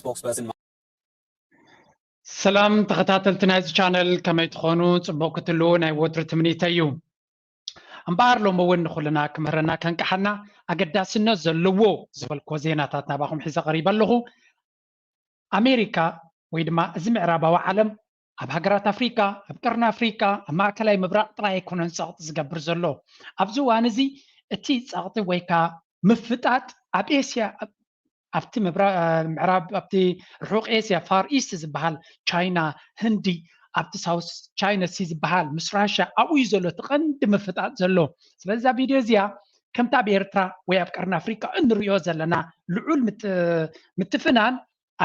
spokesperson ሰላም ተኸታተልቲ ናይዚ ቻነል፣ ከመይ ትኾኑ? ጽቡቕ ክትህልዉ ናይ ወትሩ ትምኒተይ እዩ። እምበኣር ሎሚ እውን ንኹልና ክምህረና ከንቅሓና ኣገዳስነት ዘለዎ ዝበልክዎ ዜናታት ናባኹም ሒዘ ቀሪበ ኣለኹ። ኣሜሪካ ወይ ድማ እዚ ምዕራባዊ ዓለም ኣብ ሃገራት ኣፍሪካ፣ ኣብ ቀርኒ ኣፍሪካ፣ ኣብ ማእከላይ ምብራቕ ጥራይ ኣይኮነን ጸቕጢ ዝገብር ዘሎ። ኣብዚ እዋን እዚ እቲ ጸቕጢ ወይ ከዓ ምፍጣጥ ኣብ ኤስያ ኣብቲ ምዕራብ ኣብቲ ርሑቕ ኤስያ ፋር ኢስት ዝበሃል ቻይና፣ ህንዲ፣ ኣብቲ ሳውስ ቻይና ሲ ዝበሃል ምስ ራሽያ ኣብኡ እዩ ዘሎ እቲ ቀንዲ ምፍጣጥ ዘሎ። ስለዚ እዛ ቪድዮ እዚኣ ከምቲ ኣብ ኤርትራ ወይ ኣብ ቀርኒ ኣፍሪቃ እንሪኦ ዘለና ልዑል ምትፍናን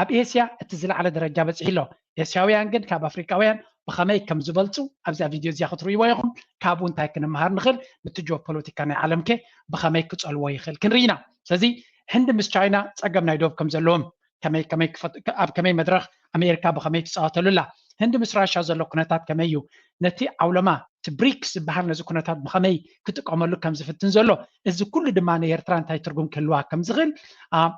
ኣብ ኤስያ እቲ ዝለዓለ ደረጃ በፂሑ ኣሎ። ኤስያውያን ግን ካብ ኣፍሪቃውያን ብኸመይ ከም ዝበልፁ ኣብዛ ቪድዮ እዚኣ ክትርእይዎ ኢኹም። ካብኡ እንታይ ክንመሃር ንኽእል? ነቲ ጂኦፖለቲካ ናይ ዓለም ከ ብኸመይ ክፀልዎ ይኽእል ክንርኢ ኢና። ስለዚ ህንዲ ምስ ቻይና ፀገም ናይ ዶብ ከም ዘለዎም ከመይ ከመይ ክፈት- ኣብ ከመይ መድረኽ ኣሜሪካ ብኸመይ ትፃወተሉ ኣላ? ህንዲ ምስ ራሻ ዘሎ ኩነታት ከመይ እዩ? ነቲ ዓውለማ እቲ ብሪክስ ዝበሃል ነዚ ኩነታት ብኸመይ ክጥቀመሉ ከም ዝፍትን ዘሎ እዚ ኩሉ ድማ ንኤርትራ እንታይ ትርጉም ክህልዋ ከም ዝኽእል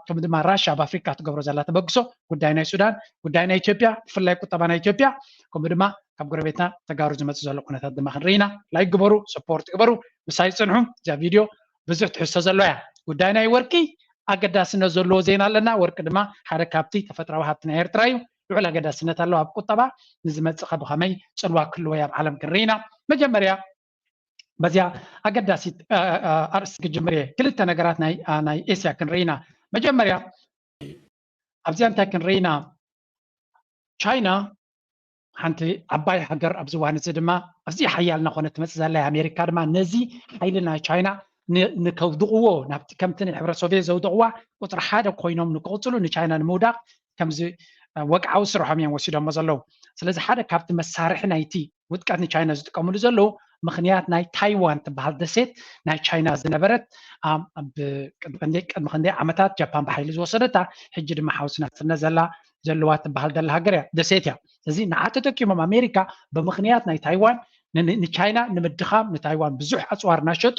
ከምኡ ድማ ራሻ ኣብ ኣፍሪካ ትገብሮ ዘላ ተበግሶ ጉዳይ ናይ ሱዳን ጉዳይ ናይ ኢትዮጵያ ብፍላይ ቁጠባ ናይ ኢትዮጵያ ከምኡ ድማ ካብ ጎረቤትና ተጋሩ ዝመፅእ ዘሎ ኩነታት ድማ ክንርኢ ኢና። ላይክ ግበሩ፣ ሰፖርት ግበሩ፣ ምሳይ ፅንሑ። እዛ ቪድዮ ብዙሕ ትሕዝቶ ዘለዎ እያ። ጉዳይ ናይ ወርቂ ኣገዳስነት ዘለዎ ዜና ኣለና። ወርቂ ድማ ሓደ ካብቲ ተፈጥራዊ ሃብቲ ናይ ኤርትራ እዩ። ልዑል ኣገዳስነት ኣለዎ ኣብ ቁጠባ። ንዝመፅእ ከ ብኸመይ ፅልዋ ክህልዎ ኣብ ዓለም ክንርኢ ኢና። መጀመርያ በዚኣ ኣገዳሲት ኣርእስቲ ክጅምር እየ። ክልተ ነገራት ናይ ኤስያ ክንርኢ ኢና። መጀመርያ ኣብዚኣ እንታይ ክንርኢ ኢና? ቻይና ሓንቲ ዓባይ ሃገር ኣብዚ እዋን እዚ ድማ ኣብዚ ሓያል እናኾነ ትመፅእ ዘላ ኣሜሪካ ድማ ነዚ ሓይሊ ናይ ቻይና ንከውድቕዎ ናብቲ ከምቲ ንሕብረ ሶቪየት ዘውደቕዋ ቁፅሪ ሓደ ኮይኖም ንክቕፅሉ ንቻይና ንምውዳቕ ከምዚ ወግዓዊ ስርሖም እዮም ወሲዶሞ ዘለዉ። ስለዚ ሓደ ካብቲ መሳርሒ ናይቲ ውድቀት ንቻይና ዝጥቀምሉ ዘለዉ ምኽንያት ናይ ታይዋን ትበሃል ደሴት ናይ ቻይና ዝነበረት ቅድሚ ክንደይ ዓመታት ጃፓን ብሓይሊ ዝወሰደታ ሕጂ ድማ ሓውስናትነት ዘላ ዘለዋ ትበሃል ዘላ ሃገር እያ ደሴት እያ። ስለዚ ንዓ ተጠቂሞም ኣሜሪካ ብምኽንያት ናይ ታይዋን ንቻይና ንምድኻም ንታይዋን ብዙሕ ኣፅዋር እናሸጡ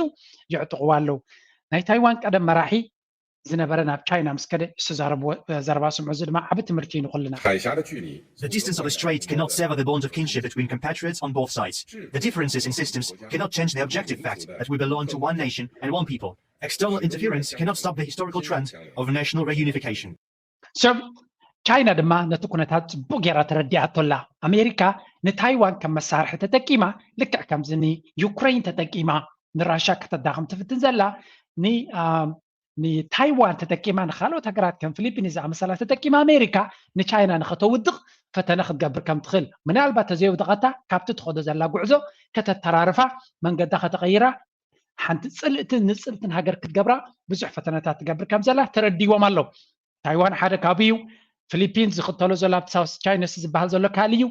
የዕጥቕዋ ኣለዉ። ናይ ታይዋን ቀደም መራሒ ዝነበረ ናብ ቻይና ምስ ከደ ዝተዛረብዎ ዘረባ ስምዑ። እዚ ድማ ዓቢ ትምህርቲ እዩ ንኹልና። The distance of a strait cannot sever the bonds of kinship between compatriots on both sides. The differences in systems cannot change the objective fact that we belong to one nation and one people. External interference cannot stop the historical trend of national reunification. ሰብ ቻይና ድማ ነቲ ኩነታት ጽቡቕ ጌራ ተረዲኣቶ ኣላ። ኣሜሪካ ንታይዋን ከም መሳርሒ ተጠቂማ ልክዕ ከምዚ ንዩክሬን ተጠቂማ ንራሻ ከተዳኽም ትፍትን ዘላ ንታይዋን ተጠቂማ ንካልኦት ሃገራት ከም ፊሊፒንስ ዝኣመሰላ ተጠቂማ ኣሜሪካ ንቻይና ንኸተውድቕ ፈተነ ክትገብር ከም ትኽእል ምናልባት ተዘየውደቐታ ካብቲ ትኸዶ ዘላ ጉዕዞ ከተተራርፋ መንገዳ ከተቐይራ ሓንቲ ፅልእትን ንፅልትን ሃገር ክትገብራ ብዙሕ ፈተነታት ትገብር ከም ዘላ ተረዲዎም ኣለዉ። ታይዋን ሓደ ካብኡ እዩ። ፊሊፒንስ ዝኽተሎ ዘሎ ኣብቲ ሳውስ ቻይና ሲ ዝበሃል ዘሎ ካልእ እዩ።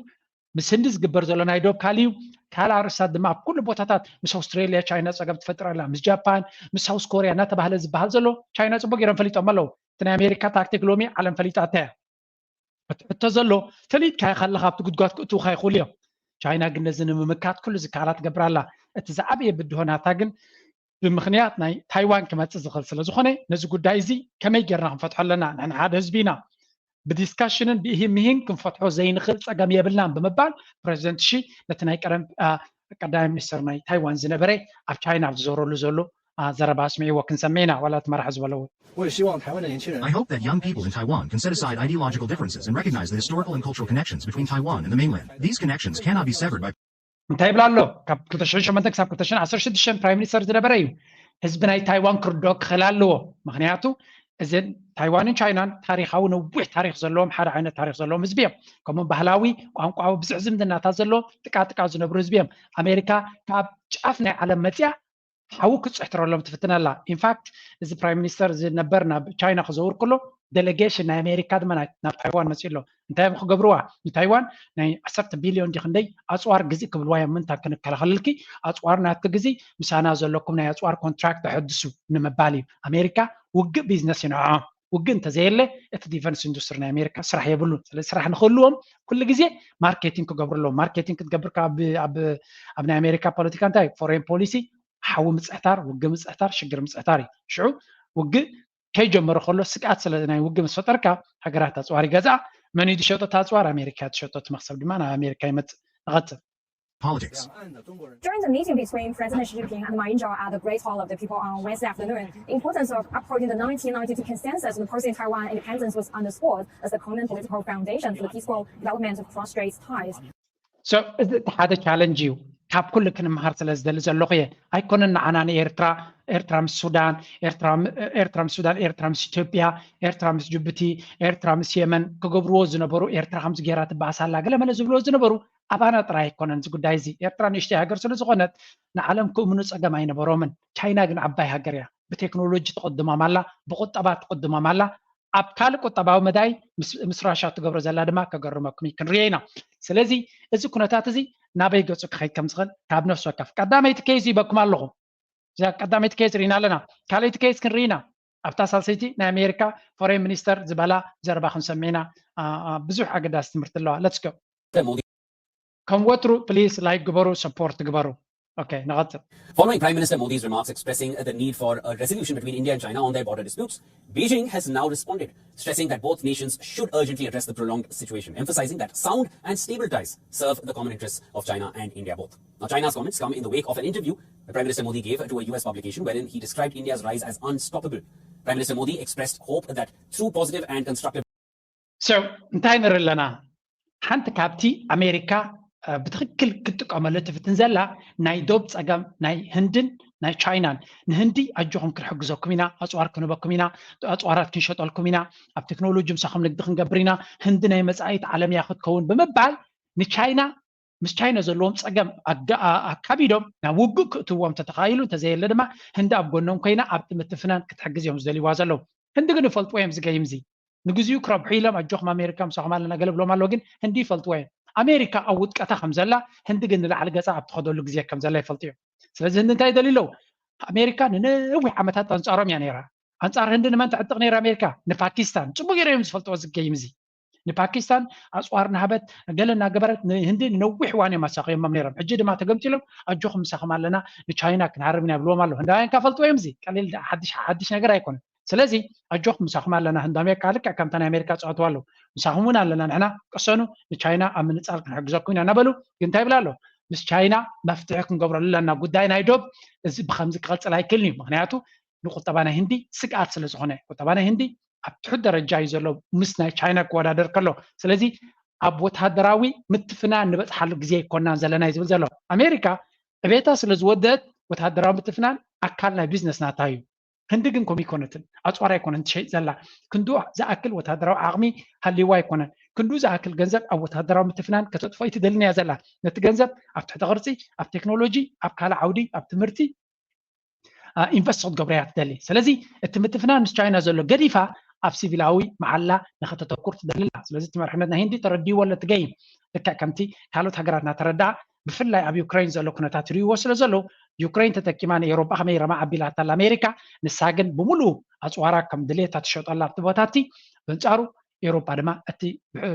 ምስ ህንዲ ዝግበር ዘሎ ናይ ዶብ ካልእ እዩ። ካልእ ኣርእስታት ድማ ኣብ ኩሉ ቦታታት ምስ ኣውስትሬልያ ቻይና ፀገም ትፈጥር ኣላ፣ ምስ ጃፓን፣ ምስ ሳውስ ኮርያ እናተባህለ ዝበሃል ዘሎ ቻይና ፅቡቅ ገይሮም ፈሊጦም ኣለዉ። እቲ ናይ ኣሜሪካ ታክቲክ ሎሚ ዓለም ፈሊጣታ እያ። እቲ ሕቶ ዘሎ ፈሊጥካዮ ከለኻ ኣብቲ ጉድጓድ ክእትውኻ ይኽእሉ እዮም። ቻይና ግን ነዚ ንምምካት ኩሉ ዝከኣላ ትገብር ኣላ። እቲ ዝዓበየ ብድሆ ናታ ግን ብምኽንያት ናይ ታይዋን ክመፅእ ዝኽእል ስለ ዝኾነ ነዚ ጉዳይ እዚ ከመይ ጌርና ክንፈትሖ ኣለና? ንሕና ሓደ ህዝቢ ኢና። ብዲስካሽንን ብኢሂን ምሂን ክንፈትሖ ዘይንኽእል ፀገም የብልናን ብምባል ፕረዚደንት ሺ ነቲ ናይ ቀደም ቀዳማይ ሚኒስትር ናይ ታይዋን ዝነበረ ኣብ ቻይና ኣብ ዝዞረሉ ዘሎ ዘረባ ኣስሚዕዎ ክንሰምዕ ኢና። ዋላ እቲ መራሒ ዝበለዎ I hope that young people in Taiwan can set aside ideological differences and recognize the historical and cultural connections between Taiwan and the mainland. These connections cannot be severed by እንታይ ይብላ ኣሎ? ካብ ክልተ ሽሕን ሸሞንተን ክሳብ ክልተ ሽሕን ዓሰርተ ሽዱሽተ ፕራይም ሚኒስተር ዝነበረ እዩ። ህዝቢ ናይ ታይዋን ክርድኦ ክኽእል ኣለዎ። ምኽንያቱ እዘን ታይዋንን ቻይናን ታሪኻዊ ነዊሕ ታሪኽ ዘለዎም ሓደ ዓይነት ታሪኽ ዘለዎም ህዝቢ እዮም። ከምኡ ባህላዊ፣ ቋንቋዊ ብዙሕ ዝምድናታት ዘለዎም ጥቃጥቃ ዝነብሩ ህዝቢ እዮም። ኣሜሪካ ካብ ጫፍ ናይ ዓለም መፅያ ሓዊ ክትፅሕትረሎም ትፍትን ኣላ። ኢንፋክት እዚ ፕራይም ሚኒስተር እዚ ነበር ናብ ቻይና ክዘውር ከሎ ዴሌጌሽን ናይ ኣሜሪካ ድማ ናብ ታይዋን መፅኡ ኣሎ። እንታይ እዮም ክገብርዋ? ንታይዋን ናይ ዓሰርተ ቢልዮን ዲ ክንደይ ኣፅዋር ግዝእ ክብልዋ እዮም። ምንታ ክንከላኸለልኪ ኣፅዋር ናትኪ ግዚ ምሳና ዘለኩም ናይ ኣፅዋር ኮንትራክት ኣሐድሱ ንምባል እዩ። ኣሜሪካ ውግእ ቢዝነስ እዩ ንዕዖም። ውግእ እንተዘየለ እቲ ዲፈንስ ኢንዱስትሪ ናይ ኣሜሪካ ስራሕ የብሉን። ስለዚ ስራሕ ንክህልዎም ኩሉ ግዜ ማርኬቲንግ ክገብሩ ኣለዎም። ማርኬቲንግ ክትገብር ኣብ ናይ ኣሜሪካ ፖለቲካ እንታይ ፎሬን ፖሊሲ ሓዊ ምፅሕታር፣ ውግእ ምፅሕታር፣ ሽግር ምፅሕታር እዩ። ሽዑ ውግእ ከይጀመሩ ከሎ ስግኣት ስለ ናይ ውግእ ምስ ፈጠርካ ሃገራት ኣፅዋር ይገዝኣ። መን እዩ ዝሸጦ እቲ ኣፅዋር? ኣሜሪካ ትሸጦ። እቲ መክሰብ ድማ ናብ ኣሜሪካ ይመፅእ። ንቐፅል። Politics. During the meeting between President Xi Jinping and Ma Ying-jeou at the Great Hall of the People on Wednesday afternoon, the importance of upholding the nineteen ninety-two consensus on the process of Taiwan independence was underscored as the common political foundation for the peaceful development of cross-strait ties. So እዚ እቲ ሓደ ቻለንጅ እዩ። ካብ ኩሉ ክንመሃር ስለ ዝደሊ ዘለኹ እየ። ኣይኮነን ንዓና ንኤርትራ፣ ኤርትራ ምስ ሱዳን፣ ኤርትራ ም- ኤርትራ ምስ ሱዳን፣ ኤርትራ ምስ ኢትዮጵያ፣ ኤርትራ ምስ ጅቡቲ፣ ኤርትራ ምስ የመን ክገብርዎ ዝነበሩ፣ ኤርትራ ከምዚ ገይራ ትበኣስ ኣላ፣ ገለመለ ዝብልዎ ዝነበሩ ኣባና ጥራይ ኣይኮነን እዚ ጉዳይ እዚ። ኤርትራ ንእሽተይ ሃገር ስለ ዝኾነት ንዓለም ክእምኑ ጸገም ኣይነበሮምን። ቻይና ግን ዓባይ ሃገር እያ። ብቴክኖሎጂ ትቕድሞም ኣላ፣ ብቁጠባ ትቕድሞም ኣላ። ኣብ ካልእ ቁጠባዊ መዳይ ምስ- ምስ ራሻ ትገብሮ ዘላ ድማ ከገርመኩም እዩ። ክንሪኦ ኢና። ስለዚ እዚ ኩነታት እዚ ናበይ ገጹ ክኸይድ ከም ዝኽእል ካብ ነፍሲ ወከፍ ቀዳመይቲ ኬዝ ይበኩም ኣለኹ። እዛ ቀዳመይቲ ኬዝ ርኢና ኣለና። ካልኣይቲ ኬዝ ክንርኢ ኢና። ኣብታ ሳልሰይቲ ናይ ኣሜሪካ ፎሬን ሚኒስተር ዝበላ ዘረባ ክንሰምዕ ኢና። አ- አ- ብዙሕ ኣገዳሲ ትምህርቲ ኣለዋ። Let's go። ከም ወትሩ ፕሊስ ላይክ ግበሩ፣ ሰፖርት ግበሩ። ኦኬ፣ ንቐጽል። Following Prime Minister Modi's remarks expressing the need for a resolution between India and China on their border disputes, Beijing has now responded, stressing that both nations should urgently address the prolonged situation, emphasizing that sound and stable ties serve the common interests of China and India both. Now, China's comments come in the wake of an interview that Prime Minister Modi gave to a U S publication wherein he described India's rise as unstoppable. Prime Minister Modi expressed hope that through positive and constructive So እንታይ ንርኢ ኣለና? ሓንቲ ካብቲ ኣሜሪካ ብትኽክል ክትጥቀመሉ ትፍትን ዘላ ናይ ዶብ ጸገም ናይ ህንድን ናይ ቻይናን። ንህንዲ ኣጆኹም ክንሕግዘኩም ኢና፣ ኣፅዋር ክንበኩም ኢና፣ ኣፅዋራት ክንሸጠልኩም ኢና፣ ኣብ ቴክኖሎጂ ምሳኹም ንግዲ ክንገብር ኢና። ህንዲ ናይ መፃኢት ዓለም እያ ክትከውን ብምባል ንቻይና ምስ ቻይና ዘለዎም ጸገም ኣካቢዶም ናብ ውግእ ክእትዎም ተተኻኢሉ እንተዘየለ ድማ ህንዲ ኣብ ጎኖም ኮይና ኣብቲ ምትፍናን ክትሕግዝ እዮም ዝደልይዋ ዘለዉ። ህንዲ ግን ይፈልጥዎ እዮም እዚ ገይም እዚ። ንግዚኡ ክረብሑ ኢሎም ኣጆኹም ኣሜሪካ ምሳኹም ኣለና ገለ ብሎም ኣለዉ፣ ግን ህንዲ ይፈልጥዎ እዮም። ኣሜሪካ ኣብ ውድቀታ ከም ዘላ ህንዲ ግን ንላዕሊ ገጻ ኣብ ትኸደሉ ግዜ ከም ዘላ ይፈልጡ እዮም። ስለዚ ህንዲ እንታይ ይደልዩ ኣለዉ? ኣሜሪካ ንነዊሕ ዓመታት ኣንጻሮም እያ ነይራ። ኣንጻር ህንዲ ንመን ተዕጥቕ ነይራ ኣሜሪካ? ንፓኪስታን። ጽቡቅ ገይሮም እዮም ዝፈልጥዎ እዚ ገይም እዚ። ንፓኪስታን ኣፅዋር እናሃበት ገለ እናገበረት ንህንዲ ንነዊሕ እዋን እዮም ኣሳቂዮሞም ነይሮም። ሕጂ ድማ ተገምጢሎም ኣጆኹም ምሳኹም ኣለና ንቻይና ክንሃርም ኢና ይብልዎም ኣለዉ። ህንዳውያን ከ ፈልጥዎ እዮም እዚ። ቀሊል ሓድሽ ሓድሽ ነገር ኣይኮነን። ስለዚ ኣጆኹም ምሳኹም ኣለና፣ ህንዲ ኣሜሪካ ልክዕ ከምታ ናይ ኣሜሪካ ፀወትዋ ኣለዉ። ምሳኹም እውን ኣለና ንሕና፣ ቅሰኑ፣ ንቻይና ኣብ ምንፃል ክንሕግዘኩም ኢና እናበሉ ግን እንታይ ይብላ ኣለዉ? ምስ ቻይና መፍትሒ ክንገብረሉ ኣለና ጉዳይ ናይ ዶብ። እዚ ብከምዚ ክቐፅል ኣይክእልን እዩ። ምክንያቱ ንቁጠባ ናይ ህንዲ ስግኣት ስለ ዝኾነ፣ ቁጠባ ናይ ህንዲ ኣብ ትሑት ደረጃ እዩ ዘሎ ምስ ናይ ቻይና ክወዳደር ከሎ። ስለዚ ኣብ ወታደራዊ ምትፍናን ንበፅሓሉ ግዜ ኣይኮናን ዘለና እዩ ዝብል ዘሎ። ኣሜሪካ ዕቤታ ስለ ዝወደት ወታደራዊ ምትፍናን ኣካል ናይ ቢዝነስ ናታ እዩ። ህንዲ ግን ከምኡ ኣይኮነትን፣ ኣፅዋር ኣይኮነን ትሸይጥ ዘላ። ክንዱ ዝኣክል ወታደራዊ ዓቕሚ ሃልይዋ ኣይኮነን። ክንዱ ዝኣክል ገንዘብ ኣብ ወታደራዊ ምትፍናን ከተጥፎ ኣይትደልን እያ ዘላ። ነቲ ገንዘብ ኣብ ትሕተ ቅርፂ፣ ኣብ ቴክኖሎጂ፣ ኣብ ካልእ ዓውዲ፣ ኣብ ትምህርቲ ኢንቨስት ክትገብሮ እያ ትደሊ። ስለዚ እቲ ምትፍናን ምስ ቻይና ዘሎ ገዲፋ ኣብ ሲቪላዊ መዓላ ንኸተተኩር ትደሊ ኣላ። ስለዚ እቲ መርሕነት ናይ ህንዲ ተረዲእዎ ኣሎ እቲ ገይም። ልክዕ ከምቲ ካልኦት ሃገራት እናተረድኣ ብፍላይ ኣብ ዩክሬን ዘሎ ኩነታት ይርእይዎ ስለ ዘለዉ ዩክሬን ተጠቂማ ንኤውሮጳ ከመይ ረማ ኣቢላታ ኣላ ኣሜሪካ። ንሳ ግን ብምሉኡ ኣፅዋራ ከም ድሌታ ትሸጦ ኣላ ኣብቲ ቦታ እቲ። በንጻሩ ኤውሮጳ ድማ እቲ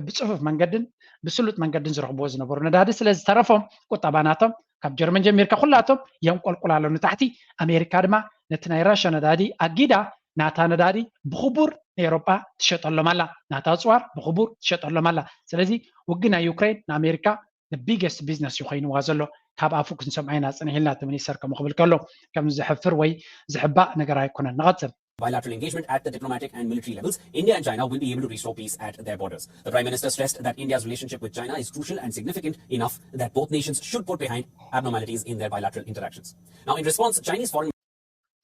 ብጽፉፍ መንገድን ብስሉጥ መንገድን ዝረኽብዎ ዝነበሩ ነዳዲ ስለ ዝተረፎም ቁጠባ ናቶም ካብ ጀርመን ጀሚርካ ኩላቶም የንቆልቁል ኣሎ ንታሕቲ። ኣሜሪካ ድማ ነቲ ናይ ራሻ ነዳዲ ኣጊዳ ናታ ነዳዲ ብኽቡር ንኤውሮጳ ትሸጠሎም ኣላ፣ ናታ ኣፅዋር ብኽቡር ትሸጠሎም ኣላ። ስለዚ ውግእ ናይ ዩክሬን ንኣሜሪካ the biggest business እዩ ኮይንዋ ዘሎ። ካብ ኣፉ ክንሰምዖ ኢና ፅንሕ ኢልና እቲ ሚኒስተር ከምኡ ክብል ከሎ ከም ዝሕፍር ወይ ዝሕባእ ነገር ኣይኮነን። ንቐፅል። Bilateral engagement at the diplomatic and military levels, India and China will be able to restore peace at their borders. The Prime Minister stressed that India's relationship with China is crucial and significant enough that both nations should put behind abnormalities in their bilateral interactions. Now, in response, Chinese foreign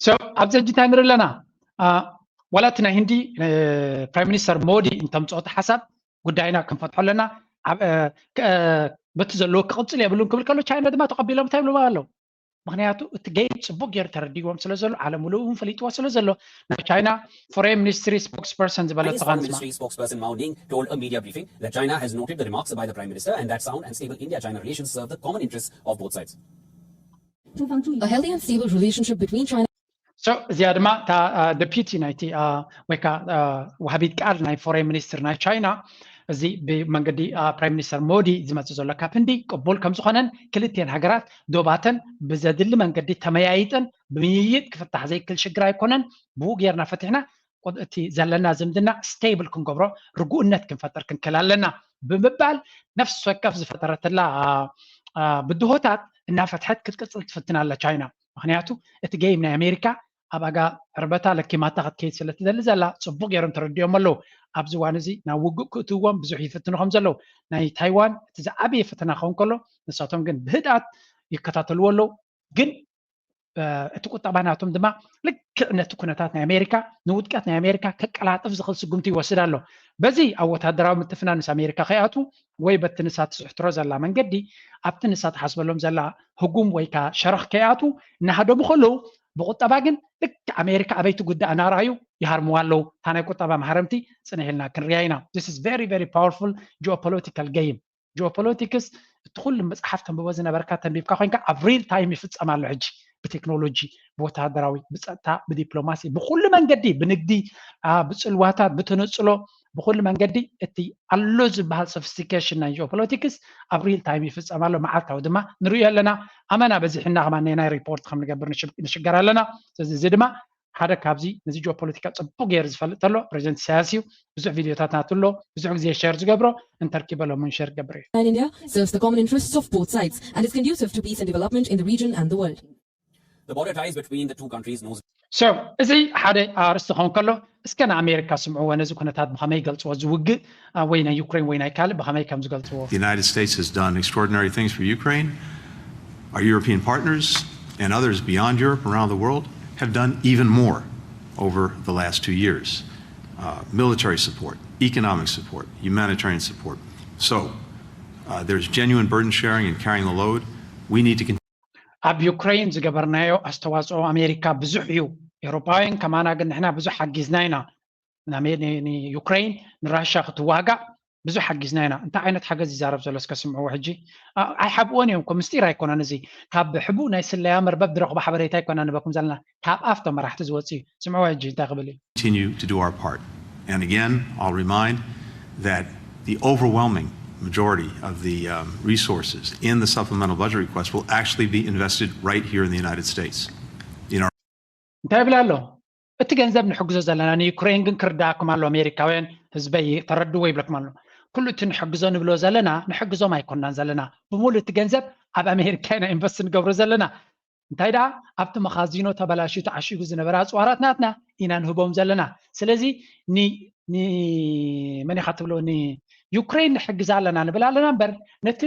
So ኣብዚ ሕጂ እንታይ ንርኢ ኣለና? ዋላ እቲ ናይ ህንዲ ፕራይም ሚኒስተር ሞዲ እንተምፅኦ እቲ ሓሳብ ጉዳይና ክንፈትሖ ኣለና፣ በቲ ዘለዎ ክቕፅል የብሉን ክብል ከሎ ቻይና ድማ ተቐቢሎም እንታይ ይብልዋ ኣለዉ? ምክንያቱ እቲ ገይም ፅቡቅ ገይሩ ተረዲዎም ስለ ዘሎ ዓለም ሙሉእ እውን ፈሊጥዎ ስለ ዘሎ ናይ ቻይና ፎሬን ሚኒስትሪ ስፖክስፐርሰን ዝበለቶ Chinese Foreign Ministry spokesperson Mao Ning told a media briefing that China has noted the remarks by the Prime Minister and that sound and stable India-China relations serve the common interests of both sides. A healthy and stable relationship between China so እዚኣ ድማ እታ ደፒቲ ናይቲ ወይ ከዓ ወሃቢት ቃል ናይ ፎሬን ሚኒስትር ናይ ቻይና እዚ ብመንገዲ ፕራይም ሚኒስተር ሞዲ ዝመፅእ ዘሎ ካብ ህንዲ ቅቡል ከም ዝኾነን ክልቴን ሃገራት ዶባተን ብዘድሊ መንገዲ ተመያይጠን ብምይይጥ ክፍታሕ ዘይክእል ሽግር ኣይኮነን፣ ብኡ ጌርና ፈቲሕና እቲ ዘለና ዝምድና stable ክንገብሮ፣ ርጉእነት ክንፈጥር ክንክእል ኣለና ብምባል ነፍሲ ወከፍ ዝፈጠረትላ ብድሆታት እናፈትሐት ክትቅፅል ትፍትን ኣላ ቻይና። ምክንያቱ እቲ game ናይ ኣሜሪካ ኣብ ኣጋ ዕርበታ ለኪማታ ክትከይድ ስለ ትደሊ ዘላ ፅቡቅ ገይሮም ተረዲኦም ኣለዉ። ኣብዚ እዋን እዚ ናብ ውግእ ክእትውዎም ብዙሕ ይፍትኑ ከም ዘለዉ ናይ ታይዋን እቲ ዝዓበየ ፈተና ክኸውን ከሎ ንሳቶም ግን ብህድኣት ይከታተልዎ ኣለዉ። ግን እቲ ቁጠባ ናቶም ድማ ልክዕ ነቲ ኩነታት ናይ ኣሜሪካ ንውድቀት ናይ ኣሜሪካ ከቀላጥፍ ዝኽእል ስጉምቲ ይወስድ ኣሎ። በዚ ኣብ ወታደራዊ ምትፍናን ምስ ኣሜሪካ ከይኣትዉ ወይ በቲ ንሳ ትስሕትሮ ዘላ መንገዲ ኣብቲ ንሳ ትሓስበሎም ዘላ ህጉም ወይ ከዓ ሸረኽ ከይኣትዉ እናሃደሙ ከለዉ ብቁጠባ ግን ልክዕ ኣሜሪካ ኣበይቲ ጉዳእ እናረኣዩ ይሃርምዋ ኣለዉ። እታ ናይ ቁጠባ ማህረምቲ ፅንሕ ኢልና ክንሪኣ ኢና። This is very very powerful geopolitical game. Geopolitics እቲ ኩሉ መፅሓፍ ተንብቦ ዝነበርካ ተንቢብካ ኮይንካ ኣብ real time ይፍፀም ኣሎ ሕጂ ብቴክኖሎጂ ብወታደራዊ ብፀጥታ ብዲፕሎማሲ ብኩሉ መንገዲ ብንግዲ ብፅልዋታት ብተነፅሎ ብኩሉ መንገዲ እቲ ኣሎ ዝበሃል sophistication ናይ geopolitics ኣብ real time ይፍፀም ኣሎ። መዓልታዊ ድማ ንሪኦ ኣለና። ኣመና በዚሕና ከማን ናይ ሪፖርት ከም ንገብር ንሽገር ኣለና። ስለዚ እዚ ድማ ሓደ ካብዚ ነዚ ጂኦፖለቲካ ፅቡቅ ገይሩ ዝፈልጥ ተሎ ፕሬዚደንት ኢሳያስ እዩ። ብዙሕ ቪድዮታት ናቱ ኣሎ፣ ብዙሕ ግዜ ሸር ዝገብሮ እንተርኪበሎም እውን ሸር ገብር እዩ። India serves the common interests of both sides and is conducive to peace and development in the region and the world. The border ties between the two countries knows So እዚ ሓደ ኣርእስቲ ክኸውን ከሎ እስከ ንኣሜሪካ ስምዕዎ ነዚ ኩነታት ብኸመይ ይገልፅዎ ዝውግእ ወይ ናይ ዩክሬን ወይ ናይ ካልእ ብኸመይ ከም ዝገልፅዎ The United States has done extraordinary things for Ukraine. Our European partners and others beyond Europe around the world have done even more over the last two years. Uh, military support, economic support, humanitarian support. So uh, there's genuine burden sharing and carrying the load. We need to continue. ኣብ ዩክሬን ዝገበርናዮ ኣስተዋፅኦ ኣሜሪካ ብዙሕ እዩ። ኤውሮጳውያን ከማና ግን ንሕና ብዙሕ ሓጊዝና ኢና። ንዩክሬን ንራሻ ክትዋጋእ ብዙሕ ሓጊዝና ኢና። እንታይ ዓይነት ሓገዝ ይዛረብ ዘሎ እስከ ስምዕዎ ሕጂ። ኣይሓብእዎን እዮም እኮ ምስጢር ኣይኮነን። እዚ ካብ ሕቡእ ናይ ስለያ መርበብ ዝረኽቦ ሓበሬታ ኣይኮና ንበኩም ዘለና ካብ ኣፍቶም መራሕቲ ዝወፅ እዩ። ስምዕዎ ሕጂ እንታይ ክብል እዩ። Continue to do our part. And again, I'll remind that the overwhelming majority of the um, resources in the supplemental budget request will actually be invested right here in the United States. In our እንታይ ይብል ኣሎ? እቲ ገንዘብ ንሕግዞ ዘለና ንዩክሬን ግን ክርዳእኩም ኣሎ ኣሜሪካውያን ህዝበይ ተረድዎ ይብለኩም ኣሎ። ኩሉ እቲ ንሕግዞ ንብሎ ዘለና ንሕግዞም ኣይኮናን ዘለና። ብምሉእ እቲ ገንዘብ ኣብ ኣሜሪካ ኢና ኢንቨስት ንገብሮ ዘለና። እንታይ ደኣ ኣብቲ መኻዚኖ ተበላሽዩ ተዓሺጉ ዝነበረ ኣፅዋራት ናትና ኢና ንህቦም ዘለና። ስለዚ ንመን ኢኻ ትብሎ ንዩክሬን ንሕግዛ ኣለና ንብል ኣለና እምበር ነቲ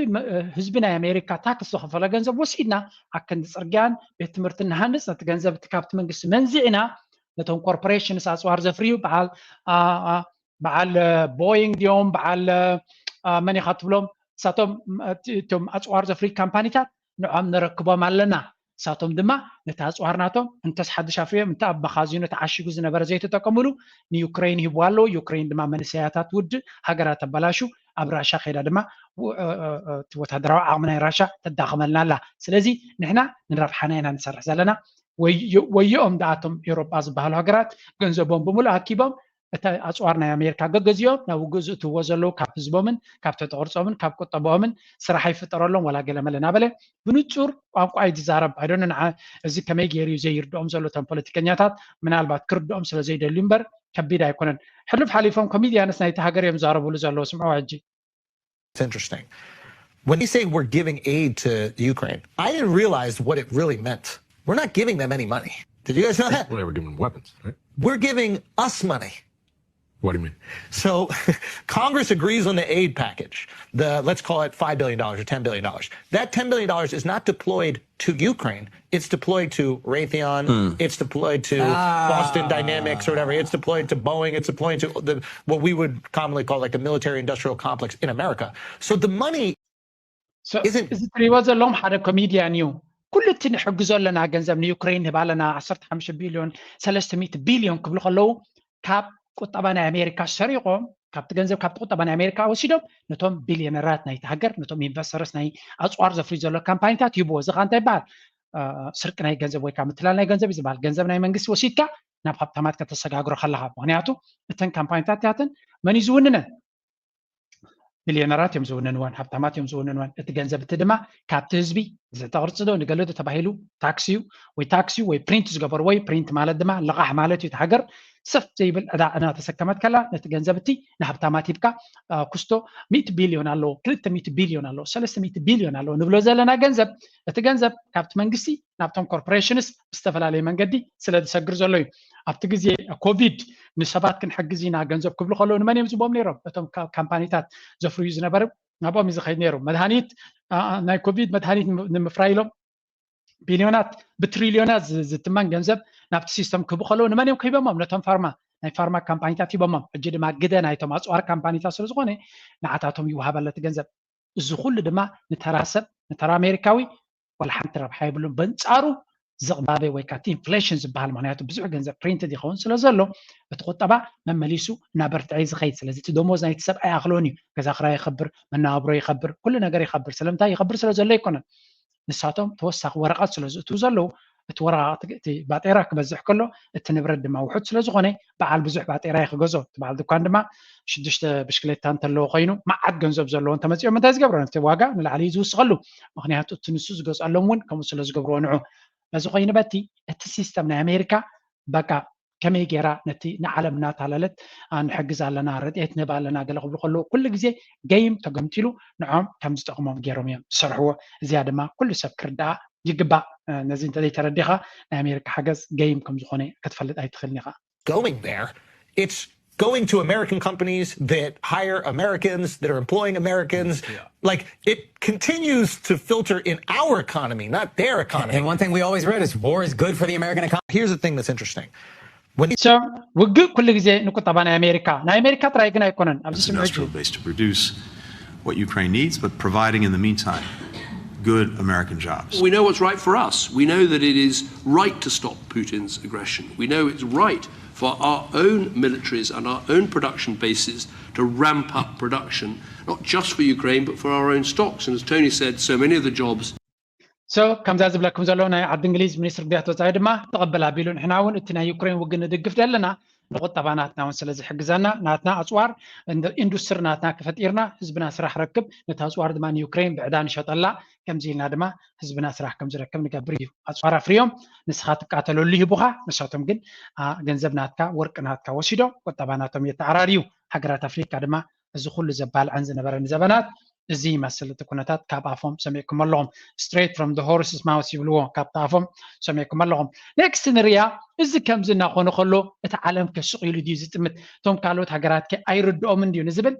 ህዝቢ ናይ ኣሜሪካ ታክስ ዝኸፈሎ ገንዘብ ወሲድና ኣከንዲ ፅርግያን ቤት ትምህርቲ ንሃንፅ ነቲ ገንዘብ እቲ ካብቲ መንግስቲ መንዚዕና ነቶም ኮርፖሬሽንስ ኣፅዋር ዘፍርዩ በዓል በዓል ቦይንግ ድዮም በዓል መን ኢኻ ትብሎም ንሳቶም እቶም ኣፅዋር ዘፍርዩ ካምፓኒታት ንዖም ነረክቦም ኣለና። ንሳቶም ድማ ነቲ ኣፅዋር ናቶም እንተስ ሓድሽ ኣፍርዮም እንተ ኣብ መኻዚኖ ተዓሺጉ ዝነበረ ዘይተጠቀምሉ ንዩክሬን ይህብዋ ኣለዉ። ዩክሬን ድማ መንእሰያታት ውድእ ሃገራ ተበላሹ ኣብ ራሻ ከይዳ ድማ እቲ ወታደራዊ ዓቕሚ ናይ ራሻ ተዳኽመልና ኣላ። ስለዚ ንሕና ንረብሓና ኢና ንሰርሕ ዘለና። ወዮኦም ደኣ እቶም ኤውሮጳ ዝበሃሉ ሃገራት ገንዘቦም ብምሉእ ኣኪቦም እቲ ኣፅዋር ናይ ኣሜሪካ ገገዚኦም ናብ ውግእ ዝእትውዎ ዘለዉ ካብ ህዝቦምን ካብ ትሕቲ ቅርፆምን ካብ ቁጠባኦምን ስራሕ ኣይፍጠረሎም ዋላ ገለመለ እናበለ ብንፁር ቋንቋ እዩ ዝዛረብ። I don't know እዚ ከመይ ገይሩ እዩ ዘይርድኦም ዘሎ እቶም ፖለቲከኛታት ምናልባት ክርድኦም ስለ ዘይደልዩ እምበር ከቢድ ኣይኮነን። ሕሉፍ ሓሊፎም ኮሚድያንስ ናይቲ ሃገር እዮም ዝዛረብሉ ዘለዉ ስምዕዎ ሕጂ። It's interesting. When they say we're giving aid to Ukraine, I didn't realize what it really meant. We're not giving them any money. Did you guys know that? Well, they were giving weapons, right? We're giving us money. What do you mean? So Congress agrees on the aid package, the let's call it five billion dollars or ten billion dollars. That ten billion dollars is not deployed to Ukraine. It's deployed to Raytheon. Mm. It's deployed to ah. Boston Dynamics or whatever. It's deployed to Boeing. It's deployed to the, what we would commonly call like the military industrial complex in America. So the money isn't. እዚ ትሪእዎ ዘለኹም ሓደ ኮሚድያን እዩ። ኩሉ እቲ ንሕግዞ ኣለና ገንዘብ ንዩክሬን ንህብ ኣለና ዓሰርተ ሓሙሽተ ቢልዮን ሰለስተ ሚእቲ ቢልዮን ክብሉ ከለዉ ካብ ቁጠባ ናይ ኣሜሪካ ሰሪቆም ካብቲ ገንዘብ ካብቲ ቁጠባ ናይ ኣሜሪካ ወሲዶም ነቶም ቢልዮነራት ናይቲ ሃገር ነቶም ኢንቨስተርስ ናይ ኣፅዋር ዘፍሪ ዘሎ ካምፓኒታት ይህብዎ። እዚ ከዓ እንታይ ይበሃል? ስርቂ ናይ ገንዘብ ወይ ከዓ ምትላል ናይ ገንዘብ እዩ ዝበሃል። ገንዘብ ናይ መንግስቲ ወሲድካ ናብ ሃብታማት ከተሰጋግሮ ከለካ። ምክንያቱ እተን ካምፓኒታት ያትን መን እዩ ዝውንነን? ቢልዮነራት እዮም ዝውንንወን፣ ሃብታማት እዮም ዝውንንወን። እቲ ገንዘብ እቲ ድማ ካብቲ ህዝቢ ዝተቕርፅዶ ንገለዶ ተባሂሉ ታክሲ እዩ ወይ ታክሲ እዩ ወይ ፕሪንት ዝገበርዎ እዩ። ፕሪንት ማለት ድማ ልቓሕ ማለት እዩ። እቲ ሃገር ሰፍ ዘይብል ዕዳ እናተሰከመት ከላ፣ ነቲ ገንዘብ እቲ ንሃብታማት ሂብካ፣ አ፣ ክስቶ ሚእቲ ቢልዮን ኣለዎ፣ ክልተ ሚእቲ ቢልዮን ኣለዎ፣ ሰለስተ ሚእቲ ቢልዮን ኣለዎ ንብሎ ዘለና ገንዘብ፣ እቲ ገንዘብ ካብቲ መንግስቲ ናብቶም ኮርፖሬሽንስ ብዝተፈላለየ መንገዲ ስለ ዝሰግር ዘሎ እዩ። ኣብቲ ግዜ ኮቪድ ንሰባት ክንሕግዝ ኢና ገንዘብ ክብሉ ከለዉ ንመን እዮም ዝቦም ነይሮም? እቶም ካ-፣ ካምፓኒታት ዘፍርዩ ዝነበሩ ናብኦም እዩ ዝኸይድ ነይሩ። መድሃኒት፣ አ፣ ናይ ኮቪድ መድሃኒት ንም-፣ ንምፍራይ ኢሎም ቢልዮናት ብትሪልዮናት ዝ-፣ ዝትመን ገንዘብ ናብቲ ሲስተም ክህቡ ከለዉ ንመን እዮም ክሂቦሞም? ነቶም ፋርማ፣ ናይ ፋርማ ካምፓኒታት ሂቦሞም። ሕጂ ድማ ግደ ናይቶም ኣፅዋር ካምፓኒታት ስለ ዝኾነ ንዓታቶም ይወሃበለ እቲ ገንዘብ። እዚ ኩሉ ድማ ንተራ ሰብ፣ ንተራ ኣሜሪካዊ ዋላ ሓንቲ ረብሓ የብሉን። በንጻሩ ዝቕባበ ወይ ከዓ እቲ ኢንፍሌሽን ዝበሃል፣ ምኽንያቱ ብዙሕ ገንዘብ ፕሪንትድ ይኸውን ስለ ዘሎ፣ እቲ ቁጠባ መመሊሱ እናበርትዐ እዩ ዝኸይድ። ስለዚ እቲ ደሞዝ ናይቲ ሰብ ኣይኣኽሎን እዩ። ገዛ ክራይ ይኸብር፣ መነባብሮ ይኸብር፣ ኩሉ ነገር ይኸብር። ስለምንታይ ይኸብር? ስለ ዘሎ ኣይኮነን። ንሳቶም ተወሳኺ ወረቐት ስለ ዝእትዉ ዘለዉ፣ እቲ ወረቓቕቲ፣ እቲ ባጤራ ክበዝሕ ከሎ፣ እቲ ንብረት ድማ ውሑድ ስለ ዝኾነ፣ በዓል ብዙሕ ባጤራ እዩ ክገዝኦ። እቲ በዓል ድኳን ድማ ሽዱሽተ ብሽክሌታ እንተለዎ ኮይኑ፣ መዓት ገንዘብ ዘለዎ እንተመጺኦም እንታይ ዝገብሮ? ነቲ ዋጋ ንላዕሊ እዩ ዝውስኸሉ። ምኽንያቱ እቲ ንሱ ዝገዝኣሎም እውን ከምኡ ስለ ዝገብርዎ ንዑ። በዚ ኮይኑ በቲ እቲ ሲስተም ናይ ኣሜሪካ በቃ ከመይ ገይራ ነቲ ንዓለም እናታለለት፣ አ፣ ንሕግዝ ኣለና፣ ረድኤት ንህብ ኣለና፣ ገለ ክብሉ ከለዉ ኩሉ ግዜ ገይም ተገምጢሉ ንዖም ከም ዝጠቕሞም ገይሮም እዮም ዝሰርሕዎ። እዚኣ ድማ ኩሉ ሰብ ክርዳኣ ይግባእ። እ፣ ነዚ እንተዘይተረዲኻ ናይ ኣሜሪካ ሓገዝ ገይም ከም ዝኾነ ክትፈልጥ ኣይትኽእልን ኢኻ። Going there, it's going to American companies that hire Americans, that are employing Americans. Like, it continues to filter in our economy, not their economy. And one thing we always read is war is good for the American economy. Here's the thing that's interesting. When So ውግእ ኩሉ ግዜ ንቁጠባ ናይ ኣሜሪካ፣ ናይ ኣሜሪካ ጥራይ ግን ኣይኮነን። ኣብዚ It's ስምዒት industrial base to produce what Ukraine needs, but providing in the meantime good American jobs. We know what's right for us. We know that it is right to stop Putin's aggression. We know it's right for our own militaries and our own production bases to ramp up production, not just for Ukraine, but for our own stocks. And as Tony said, so many of the jobs So ከምዛ ዝብለኩም ዘሎ ናይ ዓዲ እንግሊዝ ሚኒስትሪ ጉዳያት ወፃኢ ድማ ተቐበል ኣቢሉ፣ ንሕና እውን እቲ ናይ ዩክሬን ውግእ ንድግፍ ዘለና ንቁጠባ ናትና እውን ስለ ዝሕግዘና፣ ናትና ኣፅዋር፣ እንድ-፣ ኢንዱስትሪ ናትና ክፈጢርና ህዝብና ስራሕ ረክብ፣ ነቲ ኣፅዋር ድማ ንዩክሬን ብዕዳ ንሸጠላ፣ ከምዚ ኢልና ድማ ህዝብና ስራሕ ከም ዝረክብ ንገብር እዩ። ኣፅዋር ኣፍርዮም ንስኻ ትቃተለሉ ይህቡኻ፣ ንሳቶም ግን፣ አ፣ ገንዘብ ናትካ ወርቂ ናትካ ወሲዶም ቁጠባ ናቶም የተዓራርዩ። ሃገራት ኣፍሪካ ድማ እዚ ኩሉ ዘባልዐን ዝነበረ ንዘበናት እዚ ይመስል እቲ ኩነታት ካብ ኣፎም ሰሚዕኩም ኣለኹም። Straight from the horse's mouth ይብልዎ፣ ካብቲ ኣፎም ሰሚዕኩም ኣለኹም። ኔክስት ንርያ፣ እዚ ከምዚ እናኾነ ከሎ እቲ ዓለም ከ ስቕ ኢሉ ድዩ ዝጥምት? እቶም ካልኦት ሃገራት ከ ኣይርድኦምን ድዩ ንዝብል፣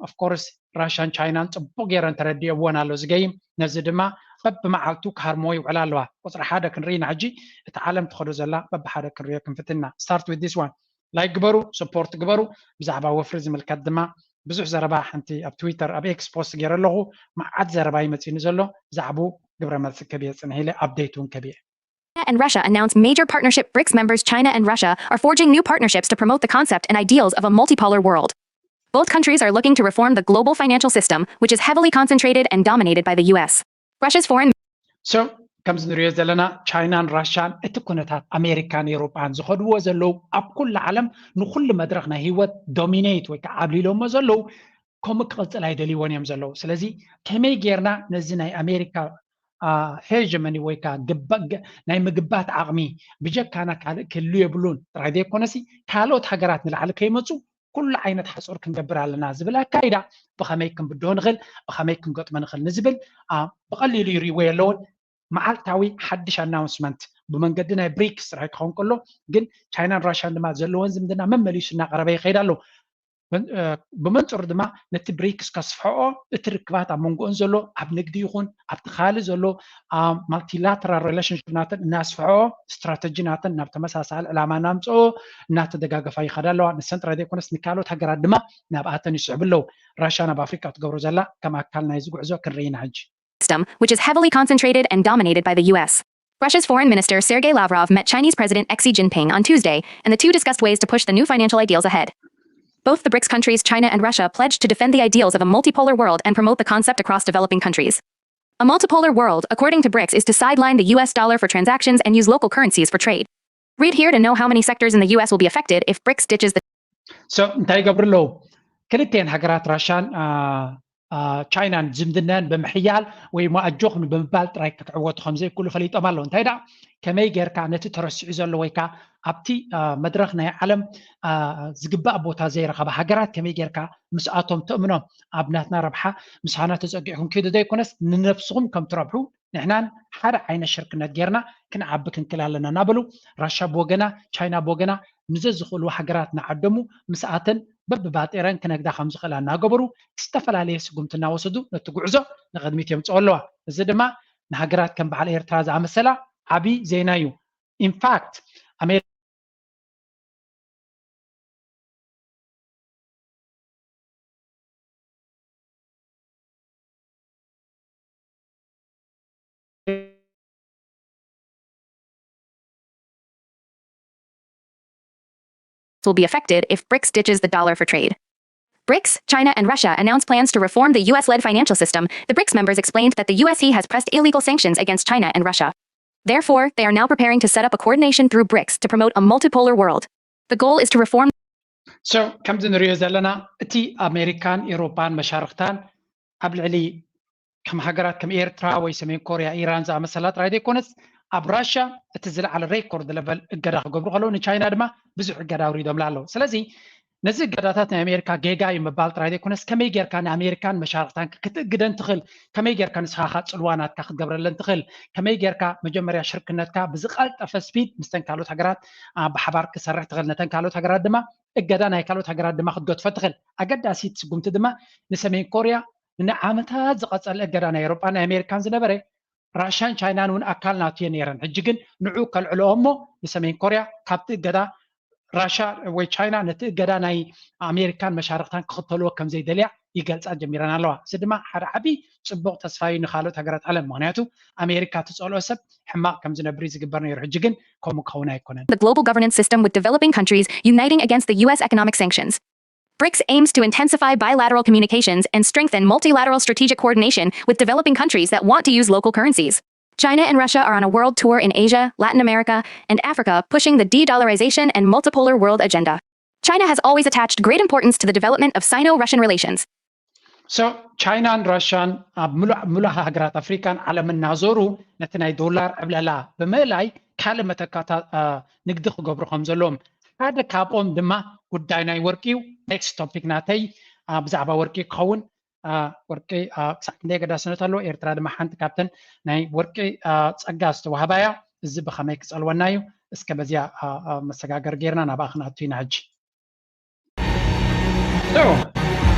of course ራሻን ቻይናን ፅቡቕ ገይረን ተረዲኦብወን ኣሎ ዝገይም። ነዚ ድማ በብመዓልቱ ክሃርምዎ ይውዕላ ኣለዋ። ቁፅሪ ሓደ ክንርኢ ኢና ሕጂ፣ እቲ ዓለም ትኸዶ ዘላ በብሓደ ክንሪኦ ክንፍትና። Start with this one. ላይክ ግበሩ፣ ሰፖርት ግበሩ። ብዛዕባ ወፍሪ ዝምልከት ድማ ብዙሕ ዘረባ፣ ሓንቲ ኣብ ትዊተር ኣብ ኤክስ ፖስት ገይረ ኣለኹ። መዓት ዘረባ ይመፅኒ ዘሎ፣ ብዛዕባኡ ግብረ መልሲ ከብየ ፅንሕ ኢለ፣ ኣፕዴት እውን ከብየ። And Russia announced major partnership. BRICS members China and Russia are forging new partnerships to promote the concept and ideals of a multipolar world. Both countries are looking to reform the global financial system, which is heavily concentrated and dominated by the U S. Russia's foreign So ከምዚ ንሪኦ ዘለና ቻይናን ራሻን እቲ ኩነታት ኣሜሪካን ኤውሮጳን ዝኸድዎ ዘለዉ ኣብ ኩሉ ዓለም ንኩሉ መድረኽ ናይ ህይወት ዶሚኔት ወይ ከዓ ኣብሊሎሞ ዘለዉ ከምኡ ክቕፅል ኣይደልይዎን እዮም ዘለዉ። ስለዚ ከመይ ጌርና ነዚ ናይ ኣሜሪካ ሄጀመኒ ወይ ከዓ ናይ ምግባት ዓቕሚ ብጀካና ካልእ ክህሉ የብሉን ጥራይ ዘይኮነሲ ካልኦት ሃገራት ንላዕሊ ከይመፁ ኩሉ ዓይነት ሓፁር ክንገብር ኣለና ዝብል ኣካይዳ ብኸመይ ክንብድሆ ንኽእል፣ ብኸመይ ክንገጥሞ ንኽእል ንዝብል ብቐሊሉ ይርእይዎ የለውን። መዓልታዊ ሓድሽ ኣናውንስመንት ብመንገዲ ናይ ብሪክስ ጥራይ ክኸውን ከሎ ግን ቻይናን ራሽያን ድማ ዘለዎን ዝምድና መመሊሱ እናቐረበ ይኸይድ ኣሎ። ብመንፅሩ ድማ ነቲ ብሪክስ ከስፍሖኦ እቲ ርክባት ኣብ መንጎኦን ዘሎ ኣብ ንግዲ ይኹን ኣብቲ ካልእ ዘሎ ማልቲላተራል ሪሌሽንሽፕ ናተን እናስፍሖኦ ስትራተጂ ናተን ናብ ተመሳሳሊ ዕላማ እናምፅኦ እናተደጋገፋ ይኸዳ ኣለዋ። ንሰን ጥራይ ዘይኮነስ ንካልኦት ሃገራት ድማ ናብኣተን ይስዕቡ ኣለዉ። ራሽያ ናብ ኣፍሪቃ ትገብሮ ዘላ ከም ኣካል ናይዚ ጉዕዞ ክንርኢ ኢና ሕጂ። system, which is heavily concentrated and dominated by the U S. Russia's Foreign Minister Sergei Lavrov met Chinese President Xi Jinping on Tuesday, and the two discussed ways to push the new financial ideals ahead. Both the BRICS countries, China and Russia, pledged to defend the ideals of a multipolar world and promote the concept across developing countries. A multipolar world, according to BRICS, is to sideline the U S dollar for transactions and use local currencies for trade. Read here to know how many sectors in the U S will be affected if BRICS ditches the So እንታይ ይገብሩ ኣለዉ? ክልተን ሃገራት ራሻን ቻይናን ዝምድናን ብምሕያል ወይ ሞ ኣጆኹም ብምባል ጥራይ ክትዕወቱ ከም ዘይክእሉ ፈሊጦም ኣለዉ። እንታይ ደኣ ከመይ ጌርካ ነቲ ተረሲዑ ዘሎ ወይ ከዓ ኣብቲ መድረኽ ናይ ዓለም ዝግባእ ቦታ ዘይረኸባ ሃገራት ከመይ ጌርካ ምስኣቶም ተእምኖም? ኣብ ናትና ረብሓ ምሳና ተፀጊዕኩም ኪዱ ዘይኮነስ ንነብስኹም ከም ትረብሑ ንሕናን ሓደ ዓይነት ሽርክነት ጌርና ክንዓቢ ክንክእል ኣለና እናበሉ ራሻ ብወገና ቻይና ብወገና ንዘዝኽእሉ ሃገራት እናዓደሙ ምስኣተን በብባጤረን ክነግዳ ከም ዝኽእላ እናገበሩ ዝተፈላለየ ስጉምቲ እናወሰዱ ነቲ ጉዕዞ ንቕድሚት የምፅኦ ኣለዋ። እዚ ድማ ንሃገራት ከም በዓል ኤርትራ ዝኣመሰላ ዓብዪ ዜና እዩ። ኢንፋክት ኣሜሪካ will be affected if BRICS ditches the dollar for trade. BRICS, China, and Russia announced plans to reform the U S led financial system. The BRICS members explained that the U S E has pressed illegal sanctions against China and Russia. Therefore, they are now preparing to set up a coordination through BRICS to promote a multipolar world. The goal is to reform So ከምዚ ንሪኦ ዘለና እቲ ኣሜሪካን ኤሮፓን መሻርክታን ኣብ ልዕሊ ከም ሃገራት ከም ኤርትራ ወይ ሰሜን ኮርያ ኢራን ዝኣመሰላ ጥራይ ዘይኮነስ ኣብ ራሽያ እቲ ዝለዓለ ሬኮርድ ለቨል እገዳ ክገብሩ ከለዉ ንቻይና ድማ ብዙሕ እገዳ ኣውሪዶምላ ኣለዉ። ስለዚ ነዚ እገዳታት ናይ ኣሜሪካ ጌጋ እዩ ምባል ጥራይ ዘይኮነስ ከመይ ጌርካ ንኣሜሪካን መሻርክታን ክትእግደን ትኽእል፣ ከመይ ጌርካ ንስኻ ኻ ፅልዋ ናትካ ክትገብረለን ትኽእል፣ ከመይ ጌርካ መጀመርያ ሽርክነትካ ብዝቐልጠፈ ስፒድ ምስተን ካልኦት ሃገራት ብሓባር ክሰርሕ ትኽእል፣ ነተን ካልኦት ሃገራት ድማ እገዳ ናይ ካልኦት ሃገራት ድማ ክትገድፎ ትኽእል። ኣገዳሲት ስጉምቲ ድማ ንሰሜን ኮርያ ንዓመታት ዝቐጸለ እገዳ ናይ ኤውሮጳን ናይ ኣሜሪካን ዝነበረ ራሽያን ቻይናን እውን ኣካል ናቱ እየን ነይረን። ሕጂ ግን ንዑ ከልዕልኦ እሞ ንሰሜን ኮርያ ካብቲ እገዳ ራሽያ ወይ ቻይና ነቲ እገዳ ናይ ኣሜሪካን መሻርክታን ክኽተልዎ ከም ዘይደልያ ይገልጻ ጀሚረን ኣለዋ። እዚ ድማ ሓደ ዓቢ ጽቡቕ ተስፋ እዩ ንኻልኦት ሃገራት ዓለም። ምኽንያቱ ኣሜሪካ ትጸልኦ ሰብ ሕማቕ ከም ዝነብር እዩ ዝግበር ነይሩ። ሕጂ ግን ከምኡ ክኸውን ኣይኮነን። The global governance system with developing countries uniting against the U S economic sanctions. BRICS aims to intensify bilateral communications and strengthen multilateral strategic coordination with developing countries that want to use local currencies. China and Russia are on a world tour in Asia, Latin America, and Africa, pushing the de dollarization and multipolar world agenda. China has always attached great importance to the development of Sino Russian relations. So ቻይናን ራሽያን ኣብ ምሉእ ሃገራት ኣፍሪካን ዓለምን እናዞሩ ነቲ ናይ ዶላር ዕብለላ ብምእላይ ካልእ መተካእታ ንግዲ ክገብሩ ከም ዘለዎም ሓደ ካብኦም ድማ ጉዳይ ናይ ወርቂ እዩ። ኔክስት ቶፒክ ናተይ ብዛዕባ ወርቂ ክኸውን ወርቂ ክሳዕ ክንደይ ኣገዳስነት ኣለዎ። ኤርትራ ድማ ሓንቲ ካብተን ናይ ወርቂ ፀጋ ዝተዋህባ እያ። እዚ ብኸመይ ክፀልወና እዩ? እስከ በዚያ መሰጋገር ጌርና ናብኣ ክንኣቱ ኢና። ሕጂ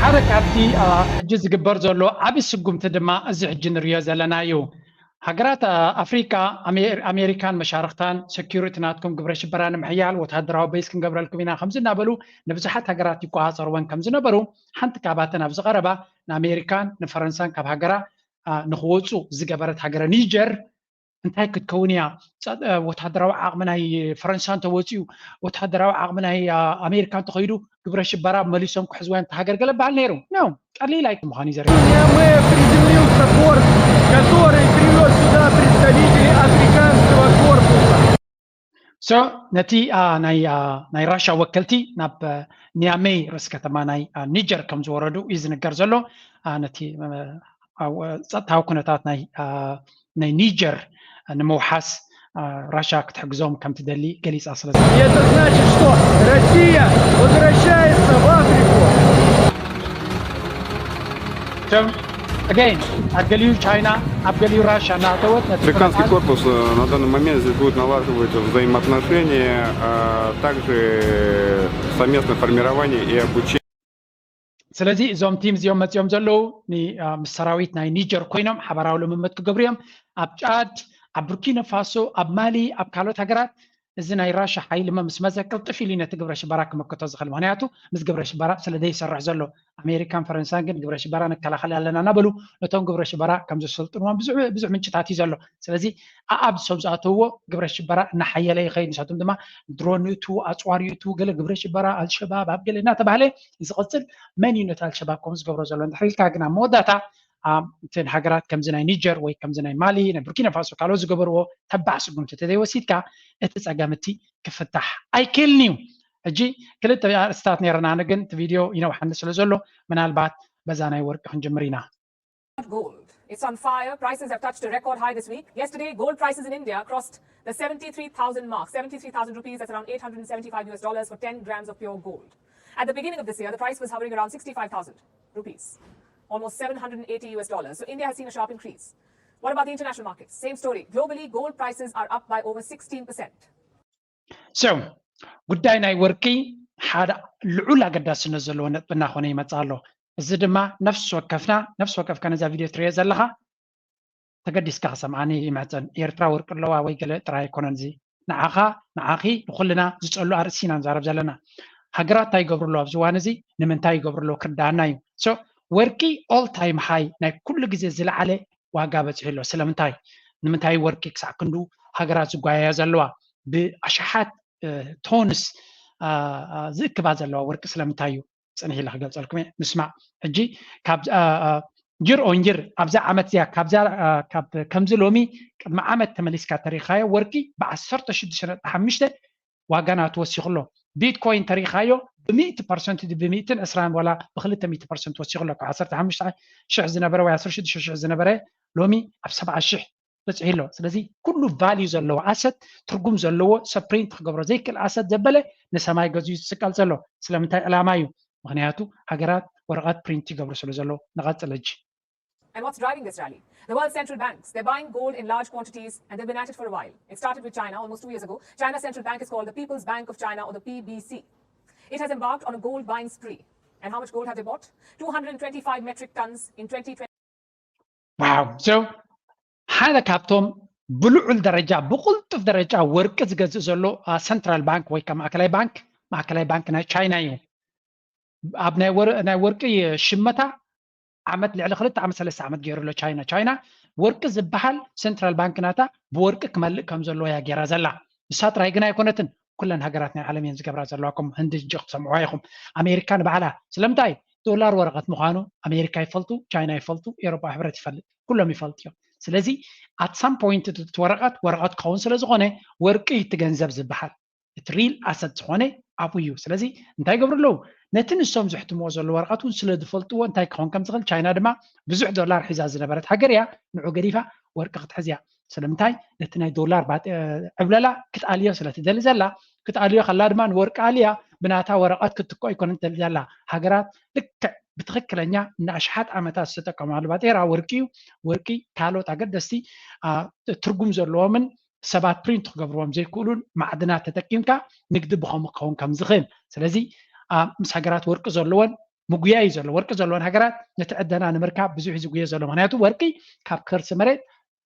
ሓደ ካብቲ ሕጂ ዝግበር ዘሎ ዓብዪ ስጉምቲ ድማ እዚ ሕጂ ንሪኦ ዘለና እዩ። ሃገራት ኣፍሪካ ኣሜሪካን መሻርክታን ሰኪሪቲ ናትኩም ግብረ ሽበራ ንምሕያል ወታደራዊ ቤዝ ክንገብረልኩም ኢና ከምዚ እናበሉ ንብዙሓት ሃገራት ይቆፃፀርወን ከምዝነበሩ ሓንቲ ካባተን ኣብዚ ቀረባ ንኣሜሪካን ንፈረንሳን ካብ ሃገራ ንክወፁ ዝገበረት ሃገረ ኒጀር እንታይ ክትከውን እያ? ወታደራዊ ዓቕሚ ናይ ፈረንሳ እንተወፂኡ ወታደራዊ ዓቕሚ ናይ ኣሜሪካ እንተኸይዱ ግብረ ሽበራ መሊሶም ክሕዝዋ እዮም ሃገር ገለ በሃል ነይሩ ነው። ቀሊል ኣይት ምዃኑ እዩ ዘርኢ Ниамей приземлился порт, который привез сюда представителей африканского корпуса. So ነቲ ናይ ራሻ ወከልቲ ናብ ኒያሜይ ርእሲ ከተማ ናይ ኒጀር ከም ዝወረዱ እዩ ዝንገር ዘሎ። ነቲ ጸጥታዊ ኩነታት ናይ ናይ ኒጀር ንምውሓስ ራሻ ክትሕግዞም ከም ትደሊ ገሊጻ ስለ Это значит, что Россия возвращается в Африку. Again, ኣብ ገሊኡ ቻይና ኣብ ገሊኡ ራሻ እናእተወት ነቲ Африканский корпус э, на данный момент здесь будет налаживать взаимоотношения, а также совместное формирование и обучение. ስለዚ እዞም ቲም እዚኦም መፂኦም ዘለዉ ምስ ሰራዊት ናይ ኒጀር ኮይኖም ሓባራዊ ልምምድ ክገብሩ እዮም። ኣብ ጫድ ኣብ ቡርኪና ፋሶ ኣብ ማሊ ኣብ ካልኦት ሃገራት እዚ ናይ ራሻ ሓይሊ ምስ መዘ ቅልጥፍ ኢሉ ነቲ ግብረ ሽበራ ክምክቶ ዝኽእል ምክንያቱ ምስ ግብረ ሽበራ ስለ ዘይሰርሕ ዘሎ ኣሜሪካን ፈረንሳን ግን ግብረ ሽበራ ንከላኸል ኣለና እናበሉ ነቶም ግብረ ሽበራ ከም ዘሰልጥንዎም ብዙሕ ምንጭታት እዩ ዘሎ። ስለዚ ኣኣብ ሰብ ዝኣተውዎ ግብረ ሽበራ እናሓየለ ይኸይድ። ንሳቶም ድማ ድሮን ይእትዉ፣ ኣፅዋር ይእትዉ፣ ገለ ግብረ ሽበራ ኣልሸባብ ኣብ ገለ እናተባህለ ዝቕፅል መን እዩ ነቲ ኣልሸባብ ከምኡ ዝገብሮ ዘሎ እንድሕር ኢልካ ግን ኣብ መወዳእታ እተን ሃገራት ከምዚ ናይ ኒጀር ወይ ከምዚ ናይ ማሊ ናይ ቡርኪና ፋሶ ካልኦት ዝገበርዎ ተባዕ ስጉምቲ ተዘይወሲድካ እቲ ፀገም እቲ ክፍታሕ ኣይክእልን እዩ። ሕጂ ክልተ ኣርእስታት ነይረና ግን እቲ ቪድዮ ይነውሓኒ ስለ ዘሎ ምናልባት በዛ ናይ ወርቂ ክንጅምር ኢና። Gold. It's on fire. Prices have touched a record high this week. Yesterday, gold prices in India crossed the seventy-three thousand mark. Seventy-three thousand rupees, that's around eight hundred and seventy-five U S dollars for ten grams of pure gold. At the beginning of this year, the price was hovering around sixty-five thousand rupees, almost seven hundred and eighty U S dollars. So India has seen a sharp increase. What about the international markets? Same story. Globally, gold prices are up by over sixteen percent. So ጉዳይ ናይ ወርቂ ሓደ ልዑል ኣገዳስነት ዘለዎ ነጥቢ እናኾነ ይመጽእ ኣሎ። እዚ ድማ ነፍሲ ወከፍና ነፍሲ ወከፍካ ነዛ ቪድዮ ትሪኦ ዘለኻ ተገዲስካ ክሰምዓኒ ይምሕጸን። ኤርትራ ወርቂ ኣለዋ ወይ ገለ ጥራይ ኣይኮነን። እዚ ንዓኻ ንዓኺ ንኹልና ዝጸሉ ኣርእስቲ ኢና ንዛረብ ዘለና። ሃገራት እንታይ ይገብሩ ኣለዉ ኣብዚ እዋን እዚ? ንምንታይ ይገብሩ ኣለዉ ክርዳኣና እዩ። So ወርቂ all time high ናይ ኩሉ ግዜ ዝለዓለ ዋጋ በጺሑ ኣሎ። ስለምንታይ? ንምንታይ ወርቂ ክሳዕ ክንዱ ሃገራት ዝጓየያ ዘለዋ ብኣሽሓት ቶንስ ዝእክባ ዘለዋ ወርቂ ስለምንታይ እዩ? ጽንሕ ኢለ ክገልጸልኩም እየ። ንስማዕ ሕጂ ካብ year on year ኣብዛ ዓመት እዚኣ ካብዛ ካብ ከምዚ ሎሚ ቅድሚ ዓመት ተመሊስካ ተሪኻዮ ወርቂ ብ ዓሰርተ ሽዱሽተ ነጥቢ ሓሙሽተ ዋጋ ናቱ ወሲኹ ኣሎ። ቢትኮይን ተሪኻዮ ብሚእቲ ፐርሰንት ብሚእትን ዕስራን ዋላ ብክልተ ሚእቲ ፐርሰንት ወሲኹ ኣሎ። ካብ ዓሰርተ ሓሙሽተ ሽሕ ዝነበረ ወይ ዓሰርተ ሽዱሽተ ሽሕ ዝነበረ ሎሚ ኣብ ሰብዓ ሽሕ በፂሑ ኣሎ። ስለዚ ኩሉ ቫልዩ ዘለዎ ኣሰት ትርጉም ዘለዎ ሰብ ፕሪንት ክገብሮ ዘይክእል ኣሰት ዘበለ ንሰማይ ገዚኡ ዝስቀል ዘሎ ስለምንታይ ዕላማ እዩ? ምክንያቱ ሃገራት ወረቐት ፕሪንት ይገብሩ ስለ ዘሎ። ንቐፅል ሕጂ። And what's driving this rally? The world's central banks. They're buying gold in large quantities and they've been at it for a while. It started with China almost two years ago. China's central bank is called the People's Bank of China or the P B C. It has embarked on a gold buying spree. And how much gold have they bought? two hundred twenty-five metric tons in twenty twenty. Wow. So ሓደ ካብቶም ብልዑል ደረጃ ብቁልጡፍ ደረጃ ወርቂ ዝገዝእ ዘሎ ሰንትራል ባንክ ወይ ከዓ ማእከላይ ባንክ ማእከላይ ባንክ ናይ ቻይና እዩ። ኣብ ናይ ወርቂ ሽመታ ዓመት ልዕሊ ክልተ ዓመት ሰለስተ ዓመት ገይሩ ኣሎ ቻይና። ቻይና ወርቂ ዝበሃል ሰንትራል ባንክ ናታ ብወርቂ ክመልእ ከም ዘለዎ እያ ገይራ ዘላ። ንሳ ጥራይ ግን ኣይኮነትን፣ ኩለን ሃገራት ናይ ዓለም እየን ዝገብራ ዘለዋ። ከም ህንዲ ሕጂ ክትሰምዕዋ ኢኹም። ኣሜሪካ ንባዕላ ስለምንታይ ዶላር ወረቐት ምዃኑ ኣሜሪካ ይፈልጡ፣ ቻይና ይፈልጡ፣ ኤሮጳ ሕብረት ይፈልጥ፣ ኩሎም ይፈልጡ እዮም። ስለዚ at some point እቲ ወረቐት ወረቐት ክኸውን ስለ ዝኾነ ወርቂ እቲ ገንዘብ ዝበሃል እቲ ሪል ኣሰት ዝኾነ ኣብኡ እዩ። ስለዚ እንታይ ይገብሩ ኣለዉ? ነቲ ንሶም ዘሕትምዎ ዘለዉ ወረቐት እውን ስለ ዝፈልጥዎ እንታይ ክኸውን ከም ዝኽእል፣ ቻይና ድማ ብዙሕ ዶላር ሒዛ ዝነበረት ሃገር እያ፣ ንዑ ገዲፋ ወርቂ ክትሕዝ እያ። ስለምንታይ? ነቲ ናይ ዶላር ዕብለላ ክትኣልዮ ስለ ትደሊ ዘላ፣ ክትኣልዮ ከላ ድማ ንወርቂ ኣልያ ብናታ ወረቐት ክትትኮ ኣይኮነን ትደሊ ዘላ። ሃገራት ልክዕ ብትኽክለኛ ንኣሽሓት ዓመታት ዝተጠቀማሉ ባጤራ ወርቂ እዩ። ወርቂ ካልኦት ኣገደስቲ ትርጉም ዘለዎምን ሰባት ፕሪንት ክገብርዎም ዘይክእሉን ማዕድናት ተጠቂምካ ንግዲ ብኸምኡ ክኸውን ከም ዝኽእል። ስለዚ ምስ ሃገራት ወርቂ ዘለወን ምጉያይ ዘሎ ወርቂ ዘለወን ሃገራት ነቲ ዕደና ንምርካብ ብዙሕ እዩ ዝጉየ ዘሎ። ምክንያቱ ወርቂ ካብ ከርሲ መሬት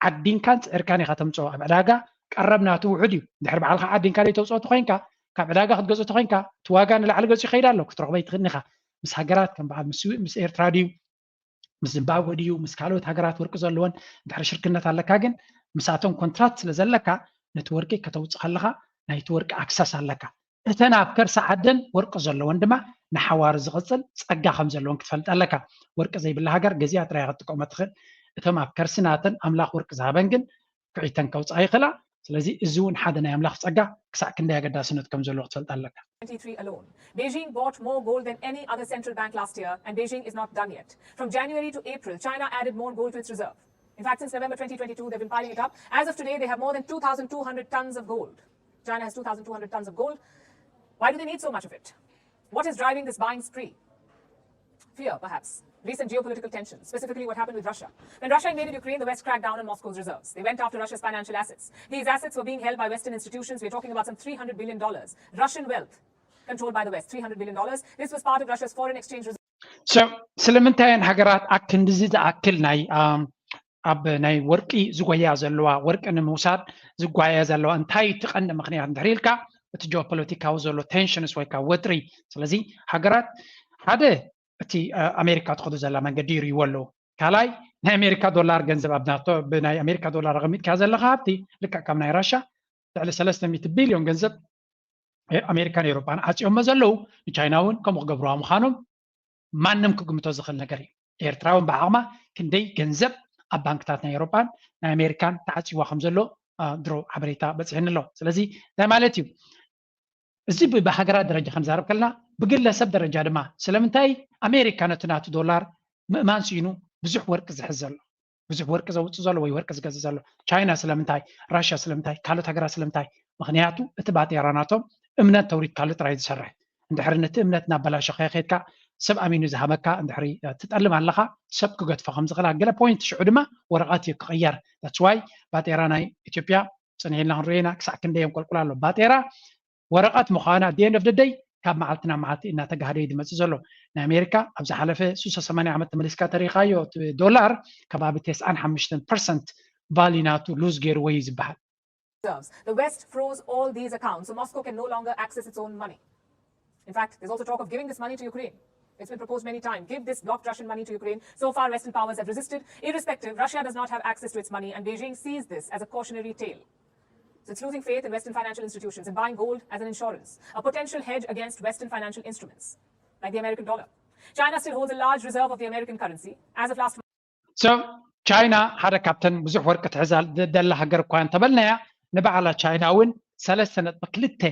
ዓዲንካን ፅዕርካን ኢኻ ተምፅኦ። ኣብ ዕዳጋ ቀረብ ናቱ ውሑድ እዩ። ድሕሪ ባዕልካ ዓዲንካ ዘይተውፅኦ ተኮይንካ ካብ ዕዳጋ ክትገዝኦ ተኮይንካ እቲ ዋጋ ንላዕሊ ገፂኡ ይኸይድ ኣሎ። ክትረኽቦ ኣይትኽእልን ኢኻ። ምስ ሃገራት ከም በዓል ምስ ኤርትራ ድዩ ምስ ዚምባብወ ድዩ ምስ ካልኦት ሃገራት ወርቂ ዘለወን ድሕሪ ሽርክነት ኣለካ። ግን ምሳቶም ኮንትራት ስለ ዘለካ ነቲ ወርቂ ከተውፅእ ከለካ ናይቲ ወርቂ ኣክሰስ ኣለካ። እተን ኣብ ከርሲ ዓደን ወርቂ ዘለወን ድማ ንሓዋሩ ዝቕፅል ፀጋ ከም ዘለወን ክትፈልጥ ኣለካ። ወርቂ ዘይብላ ሃገር ገዚኣ ጥራይ ክትጥቀሞ ትኽእል። እቶም ኣብ ከርሲ ናተን ኣምላኽ ወርቂ ዝሃበን ግን ኩዒተን ከውፅኣ ይኽእላ። ስለዚ እዚ እውን ሓደ ናይ ኣምላኽ ፀጋ ክሳዕ ክንደይ ኣገዳስነት ከም ዘለዎ ክትፈልጥ ኣለካ። twenty-three alone. Beijing bought more gold than any other central bank last year, and Beijing is not done yet. From January to April, China added more gold to its reserve. In fact, since November twenty twenty-two, they've been piling it up. As of today, they have more than two thousand two hundred tons of gold. China has two thousand two hundred tons of gold. Why do they need so much of it? What is driving this buying spree? Fear, perhaps. Recent geopolitical tensions, specifically what happened with Russia. When Russia invaded Ukraine, the West cracked down on Moscow's reserves. They went after Russia's financial assets. These assets were being held by Western institutions. We're talking about some three hundred billion dollars, Russian wealth controlled by the West, three hundred billion dollars. This was part of Russia's foreign exchange reserve. ስለምንታይ እየን ሃገራት ኣክንድዚ ዝኣክል ናይ ኣብ ናይ ወርቂ ዝጎያ ዘለዋ ወርቂ ንምውሳድ ዝጓያ ዘለዋ እንታይ እቲ ቀንዲ ምክንያት እንድሕር ኢልካ እቲ ጂኦፖለቲካዊ ዘሎ ቴንሽንስ ወይ ከዓ ወጥሪ። ስለዚ ሃገራት ሓደ እቲ ኣሜሪካ ትኸዱ ዘላ መንገዲ ይርእይዎ ኣለዉ። ካልኣይ ናይ ኣሜሪካ ዶላር ገንዘብ ኣብ ናቶ ብናይ ኣሜሪካ ዶላር ኣቐሚጥካ ዘለካ ሃብቲ ልክዕ ካብ ናይ ራሻ ልዕሊ ሰለስተ ሚእቲ ቢልዮን ገንዘብ ኣሜሪካን ኤውሮጳን ዓፅዮሞ ዘለዉ ንቻይና እውን ከምኡ ክገብርዋ ምዃኖም ማንም ክግምቶ ዝኽእል ነገር እዩ። ኤርትራ እውን ብዓቕማ ክንደይ ገንዘብ ኣብ ባንክታት ናይ ኤውሮጳን ናይ ኣሜሪካን ተዓፅይዋ ከም ዘሎ ድሮ ሓበሬታ በፂሕኒ ኣሎ። ስለዚ እንታይ ማለት እዩ? እዚ ብሃገራት ደረጃ ክንዛረብ ከለና ብግለሰብ ደረጃ ድማ ስለምንታይ ኣሜሪካ ነቲ ናቱ ዶላር ምእማን ስኢኑ ብዙሕ ወርቂ ዝሕዝ ዘሎ፣ ብዙሕ ወርቂ ዘውፅእ ዘሎ ወይ ወርቂ ዝገዝእ ዘሎ። ቻይና ስለምንታይ፣ ራሽያ ስለምንታይ፣ ካልኦት ሃገራት ስለምንታይ? ምክንያቱ እቲ ባጤራ ናቶም እምነት ተውሪድካሉ ጥራይ ዝሰርሕ። እንድሕሪ ነቲ እምነት እናበላሸኸ ከይድካ ሰብ ኣሚኑ ዝሃበካ እንድሕሪ ትጠልም ኣለኻ፣ ሰብ ክገድፎ ከም ዝኽእል ገለ ፖይንት ሽዑ ድማ ወረቐት እዩ ክቕየር። That's why ባጤራ ናይ ኢትዮጵያ ፅንሕ ኢልና ክንሪኦ ኢና ክሳዕ ክንደይ የንቆልቁል ኣሎ። ባጤራ ወረቐት ምዃና the end of the day ካብ መዓልቲ ናብ መዓልቲ እናተጋህደ እዩ ዝመፅእ ዘሎ። ናይ ኣሜሪካ ኣብ ዝሓለፈ ሱሳ ሰማንያ ዓመት ተመሊስካ ተሪኻዮ እቲ ዶላር ከባቢ ተስዓን ሓሙሽተን ፐርሰንት ቫሊ ናቱ ሉዝ ገይርዎ እዩ ዝበሃል። The West froze all these accounts, so Moscow can no longer access its own money. In fact, there's also talk of giving this money to Ukraine. It's been proposed many times. Give this blocked Russian money to Ukraine. So far, Western powers have resisted. Irrespective, Russia does not have access to its money, and Beijing sees this as a cautionary tale. So it's losing faith in Western financial institutions and buying gold as an insurance, a potential hedge against Western financial instruments, like the American dollar. China still holds a large reserve of the American currency. As of last So ቻይና ሓደ ካብተን ብዙሕ ወርቂ ትሕዛ ደላ ሃገር እኳ እንተበልናያ፣ ንባዕላ ቻይና እውን ሰለስተ ነጥቢ ክልተ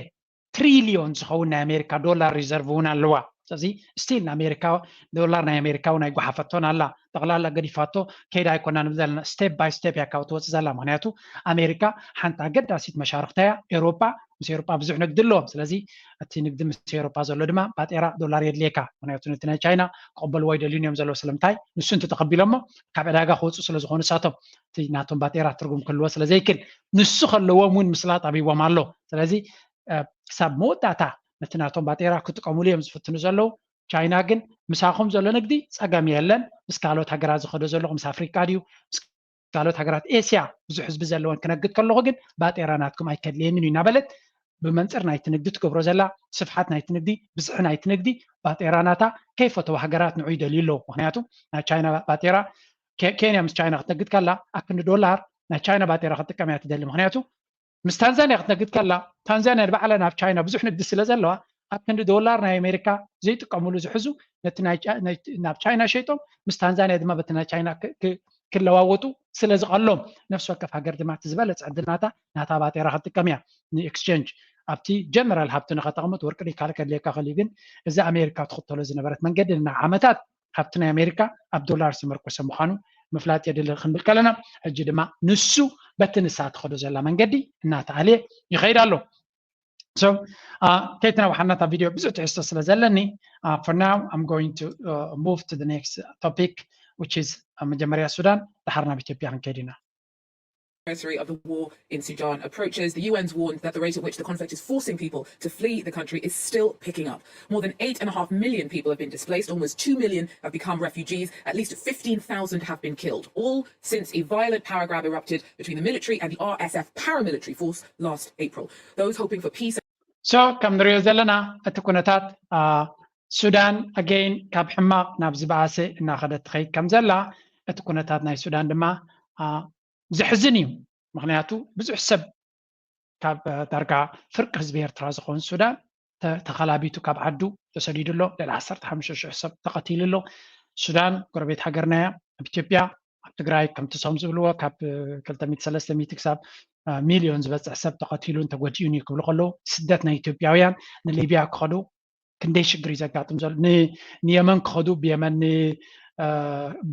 ትሪሊዮን ዝኸውን ናይ ኣሜሪካ ዶላር ሪዘርቭ እውን ኣለዋ። ስለዚ ስቲል ንኣሜሪካ ዶላር ናይ ኣሜሪካ እውን ኣይጓሓፈቶን ኣላ። ጠቕላላ ገዲፋቶ ከይዳ ኣይኮና ንብል ዘለና፣ ስቴፕ ባይ ስቴፕ እያ ካብ ትወፅእ ዘላ። ምክንያቱ ኣሜሪካ ሓንቲ ኣገዳሲት መሻርክታ እያ። ኤውሮጳ፣ ምስ ኤውሮጳ ብዙሕ ንግዲ ኣለዎም። ስለዚ እቲ ንግዲ ምስ ኤውሮጳ ዘሎ ድማ ባጤራ ዶላር የድልየካ። ምክንያቱ ነቲ ናይ ቻይና ክቕበልዎ ኣይደልዩን እዮም ዘለዉ። ስለምንታይ? ንሱ እንተተቐቢሎሞ ካብ ዕዳጋ ክወፁ ስለዝኾኑ ንሳቶም እቲ ናቶም ባጤራ ትርጉም ክህልዎ ስለዘይክል፣ ንሱ ከለዎም እውን ምስላጥ ኣቢዎም ኣሎ። ስለዚ ክሳብ መወዳእታ ነቲ ናቶም ባጤራ ክጥቀሙሉ እዮም ዝፍትኑ ዘለዉ። ቻይና ግን ምሳኹም ዘሎ ንግዲ ፀገም የለን፣ ምስ ካልኦት ሃገራት ዝኸዶ ዘለኹ ምስ ኣፍሪቃ ድዩ፣ ምስ ካልኦት ሃገራት ኤስያ ብዙሕ ህዝቢ ዘለወን ክነግድ ከለኹ ግን ባጤራ ናትኩም ኣይከድልየንን እዩ እናበለት ብመንፅር ናይቲ ንግዲ ትገብሮ ዘላ፣ ስፍሓት ናይቲ ንግዲ፣ ብዝሒ ናይቲ ንግዲ፣ ባጤራ ናታ ከይፈተዋ ሃገራት ንዑ ይደልዩ ኣለዉ። ምክንያቱ ናይ ቻይና ባጤራ ኬንያ ምስ ቻይና ክትነግድ ከላ ኣክንዲ ዶላር ናይ ቻይና ባጤራ ክትጥቀም እያ ትደሊ። ምክንያቱ ምስ ታንዛንያ ክትነግድ ከላ ታንዛንያ ንባዕላ ናብ ቻይና ብዙሕ ንግዲ ስለ ዘለዋ ኣብ ክንዲ ዶላር ናይ ኣሜሪካ ዘይጥቀምሉ ዝሕዙ ነቲ ናብ ቻይና ሸይጦም ምስ ታንዛንያ ድማ በቲ ናይ ቻይና ክለዋወጡ ስለ ዝቐሎም ነፍሲ ወከፍ ሃገር ድማ እቲ ዝበለፀ ዕድል ናታ ናታ ባጤራ ክትጥቀም እያ ንኤክስቸንጅ ኣብቲ ጀነራል ሃብቲ ንኸተቕምጥ ወርቂ ካልእ ከድልየካ ክእል ግን እዚ ኣሜሪካ ትኽተሎ ዝነበረት መንገዲ ንዓመታት ሃብቲ ናይ ኣሜሪካ ኣብ ዶላር ዝተመርኮሰ ምዃኑ ምፍላጥ የድሊ ክንብል ከለና ሕጂ ድማ ንሱ በቲ ንሳ ትኸዶ ዘላ መንገዲ እናተኣልየ ይኸይድ ኣሎ። So ከይተናውሓና እታ ቪድዮ ብዙሕ ትሕዝቶ ስለ ዘለኒ for now I'm going to move to the next topic which is መጀመርያ ሱዳን ድሓር ናብ ኢትዮጵያ ክንከይድ ኢና። anniversary of the war in Sudan approaches, the U N's warned that the rate at which the conflict is forcing people to flee the country is still picking up. More than eight and a half million people have been displaced, almost two million have become refugees, at least fifteen thousand have been killed, all since a violent power grab erupted between the military and the R S F paramilitary force last April. Those hoping for peace. So ከም ንሪኦ ዘለና እቲ ኩነታት ሱዳን ኣገይን ካብ ሕማቕ ናብ ዝበኣሰ እናኸደት ትኸይድ ከም ዘላ እቲ ኩነታት ናይ ሱዳን ድማ ዘሕዝን እዩ። ምክንያቱ ብዙሕ ሰብ ካብ ዳርጋ ፍርቂ ህዝቢ ኤርትራ ዝኾን ሱዳን ተኸላቢቱ ካብ ዓዱ ተሰዲዱ ኣሎ። ልዕሊ ዓሰርተ ሓሙሽተ ሽሕ ሰብ ተቐቲሉ ኣሎ። ሱዳን ጎረቤት ሃገርና እያ። ኣብ ኢትዮጵያ ኣብ ትግራይ ከምቲ ሶም ዝብልዎ ካብ ክልተ ሚእቲ ሰለስተ ሚእቲ ክሳብ ሚልዮን ዝበፅሕ ሰብ ተቐቲሉን ተጎዲኡን እዩ ክብሉ ከለዉ ስደት ናይ ኢትዮጵያውያን ንሊብያ ክኸዱ ክንደይ ሽግር እዩ ዘጋጥም ዘሎ። ንየመን ክኸዱ ብየመን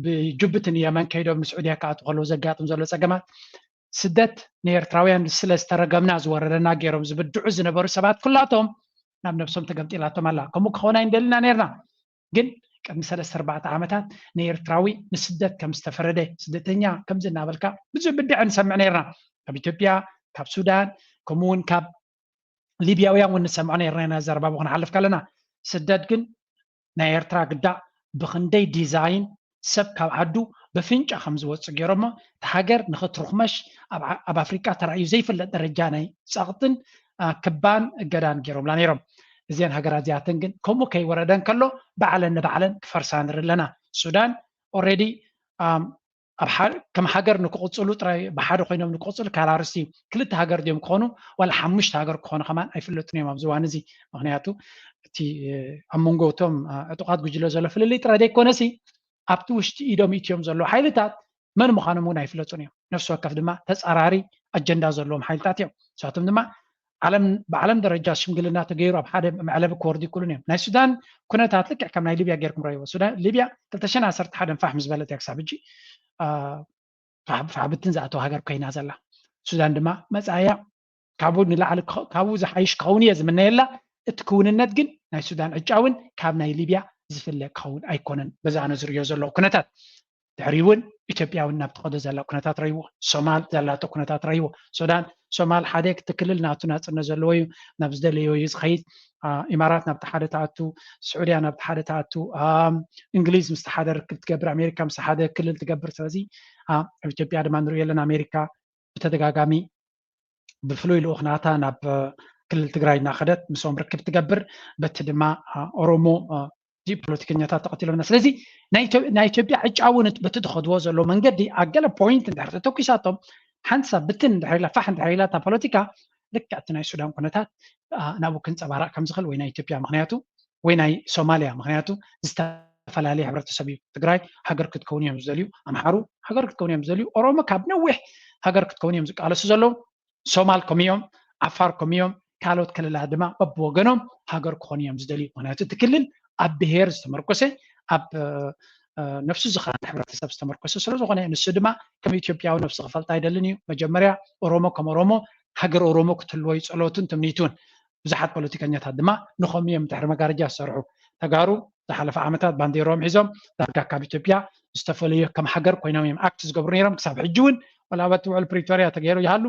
ብጅቡቲ ንየመን ከይዶም ንስዑድያ ክኣቱ ከለዉ ዘጋጥም ዘሎ ፀገማት ስደት ንኤርትራውያን ስለ ዝተረገምና ዝወረደና ገይሮም ዝብድዑ ዝነበሩ ሰባት ኩላቶም ናብ ነብሶም ተገምጢላቶም ኣላ። ከምኡ ክኸውን ኣይንደልና ነርና። ግን ቅድሚ ሰለስተ ኣርባዕተ ዓመታት ንኤርትራዊ ንስደት ከም ዝተፈረደ ስደተኛ ከምዚ እናበልካ ብዙሕ ብድዐ ንሰምዕ ነርና። ካብ ኢትዮጵያ፣ ካብ ሱዳን፣ ከምኡ እውን ካብ ሊብያውያን እውን ንሰምዖ ነርና ኢና ዘረባቡ ክንሓልፍ ከለና። ስደት ግን ናይ ኤርትራ ግዳ ብክንደይ ዲዛይን ሰብ ካብ ዓዱ ብፍንጫ ከም ዝወፅእ ገይሮሞ እቲ ሃገር ንክትርኩመሽ ኣብ ኣፍሪቃ ተራእዩ ዘይፍለጥ ደረጃ ናይ ፀቕጥን ክባን እገዳን ገይሮምላ ነይሮም። እዚአን ሃገራት እዚኣተን ግን ከምኡ ከይወረደን ከሎ ባዕለን ንባዕለን ክፈርሳ ንርኢ ኣለና። ሱዳን ኦሬዲ ከም ሃገር ንክቕፅሉ ጥራይ ብሓደ ኮይኖም ንክቕፅሉ ካላርስቲ ክልተ ሃገር ድዮም ክኾኑ ዋላ ሓሙሽተ ሃገር ክኾኑ ከማን ኣይፍለጡን እዮም ኣብዚ እዋን እዚ። ምክንያቱ እቲ ኣብ መንጎ እቶም ዕጡቓት ጉጅለ ዘሎ ፍልልይ ጥራይ ዘይኮነሲ ኣብቲ ውሽጢ ኢዶም ኢትዮም ዘለዉ ሓይልታት መን ምዃኖም እውን ኣይፍለጡን እዮም። ነፍሲ ወከፍ ድማ ተፃራሪ ኣጀንዳ ዘለዎም ሓይልታት እዮም። ንሳቶም ድማ ዓለም ብዓለም ደረጃ ሽምግልና ተገይሩ ኣብ ሓደ መዕለቢ ክወርዱ ይክእሉን እዮም። ናይ ሱዳን ኩነታት ልክዕ ከም ናይ ሊብያ ጌርኩም ረይዎ። ሱዳን ሊብያ ክልተ ሽሕን ዓሰርተ ሓደን ፋሕ ምስ በለት እያ ክሳብ ሕጂ ፋሕብትን ዝኣተው ሃገር ኮይና ዘላ። ሱዳን ድማ መፃእያ ካብኡ ንላዕሊ ካብኡ ዝሓይሽ ክኸውን እየ ዝምነየላ። እቲ ክውንነት ግን ናይ ሱዳን ዕጫ እውን ካብ ናይ ሊብያ ዝፍለ ክኸውን ኣይኮነን። በዛ ኣነ ዝርእዮ ዘለኹ ኩነታት ድሕሪ እውን ኢትዮጵያ እውን ናብ ትኸዶ ዘላ ኩነታት ረይዎ፣ ሶማል ዘላቶ ኩነታት ረይዎ። ሱዳን ሶማል ሓደ ክልል ናቱ ናፅነት ዘለዎ እዩ፣ ናብ ዝደለዮ እዩ ዝኸይድ። ኢማራት ናብቲ ሓደ ተኣቱ፣ ስዑድያ ናብቲ ሓደ ተኣቱ፣ እንግሊዝ ምስ ሓደ ርክብ ትገብር፣ ኣሜሪካ ምስ ሓደ ክልል ትገብር። ስለዚ ኣብ ኢትዮጵያ ድማ ንሪኦ ኣለና፣ ኣሜሪካ ብተደጋጋሚ ብፍሉይ ልኡኽ ናታ ናብ ክልል ትግራይ እናኸደት ምስኦም ርክብ ትገብር። በቲ ድማ ኦሮሞ ፖለቲከኛታት ተቐቲሎምና። ስለዚ ናይ ኢትዮጵያ ዕጫ እውን በቲ ዝኸድዎ ዘሎ መንገዲ ኣብ ገለ ፖይንት እንድሕር ተተኪሳቶም ሓንሳብ ብትን እንድሕር ኢላ ፋሕ እንድሕር ኢላ እታ ፖለቲካ ልክዕ እቲ ናይ ሱዳን ኩነታት ናብኡ ክንፀባራቕ ከም ዝኽእል ወይ ናይ ኢትዮጵያ ምክንያቱ ወይ ናይ ሶማልያ ምክንያቱ ዝተፈላለየ ሕብረተሰብ እዩ። ትግራይ ሃገር ክትከውን እዮም ዝደልዩ፣ ኣምሓሩ ሃገር ክትከውን እዮም ዝደልዩ፣ ኦሮሞ ካብ ነዊሕ ሃገር ክትከውን እዮም ዝቃለሱ ዘለዉ። ሶማል ከምኡ እዮም፣ ዓፋር ከምኡ እዮም፣ ካልኦት ክልላት ድማ በብወገኖም ሃገር ክኾኑ እዮም ዝደልዩ። ምክንያቱ እቲ ክልል ኣብ ብሄር ዝተመርኮሰ ኣብ ነፍሱ ዝኸኣለ ሕብረተሰብ ዝተመርኮሰ ስለዝኾነ ንሱ ድማ ከም ኢትዮጵያዊ ነፍሱ ክፈልጥ ኣይደልን እዩ። መጀመርያ ኦሮሞ ከም ኦሮሞ ሃገር ኦሮሞ ክትህልዎ እዩ ፀሎቱን ትምኒቱን። ብዙሓት ፖለቲከኛታት ድማ ንኸምኡ እዮም ድሕሪ መጋረጃ ዝሰርሑ። ተጋሩ ዝሓለፈ ዓመታት ባንዴሮም ሒዞም ዳርጋ ካብ ኢትዮጵያ ዝተፈለዩ ከም ሃገር ኮይኖም እዮም ኣክት ዝገብሩ ነይሮም። ክሳብ ሕጂ እውን ወላ ኣብቲ ውዕል ፕሪቶርያ ተገይሩ ይሃሉ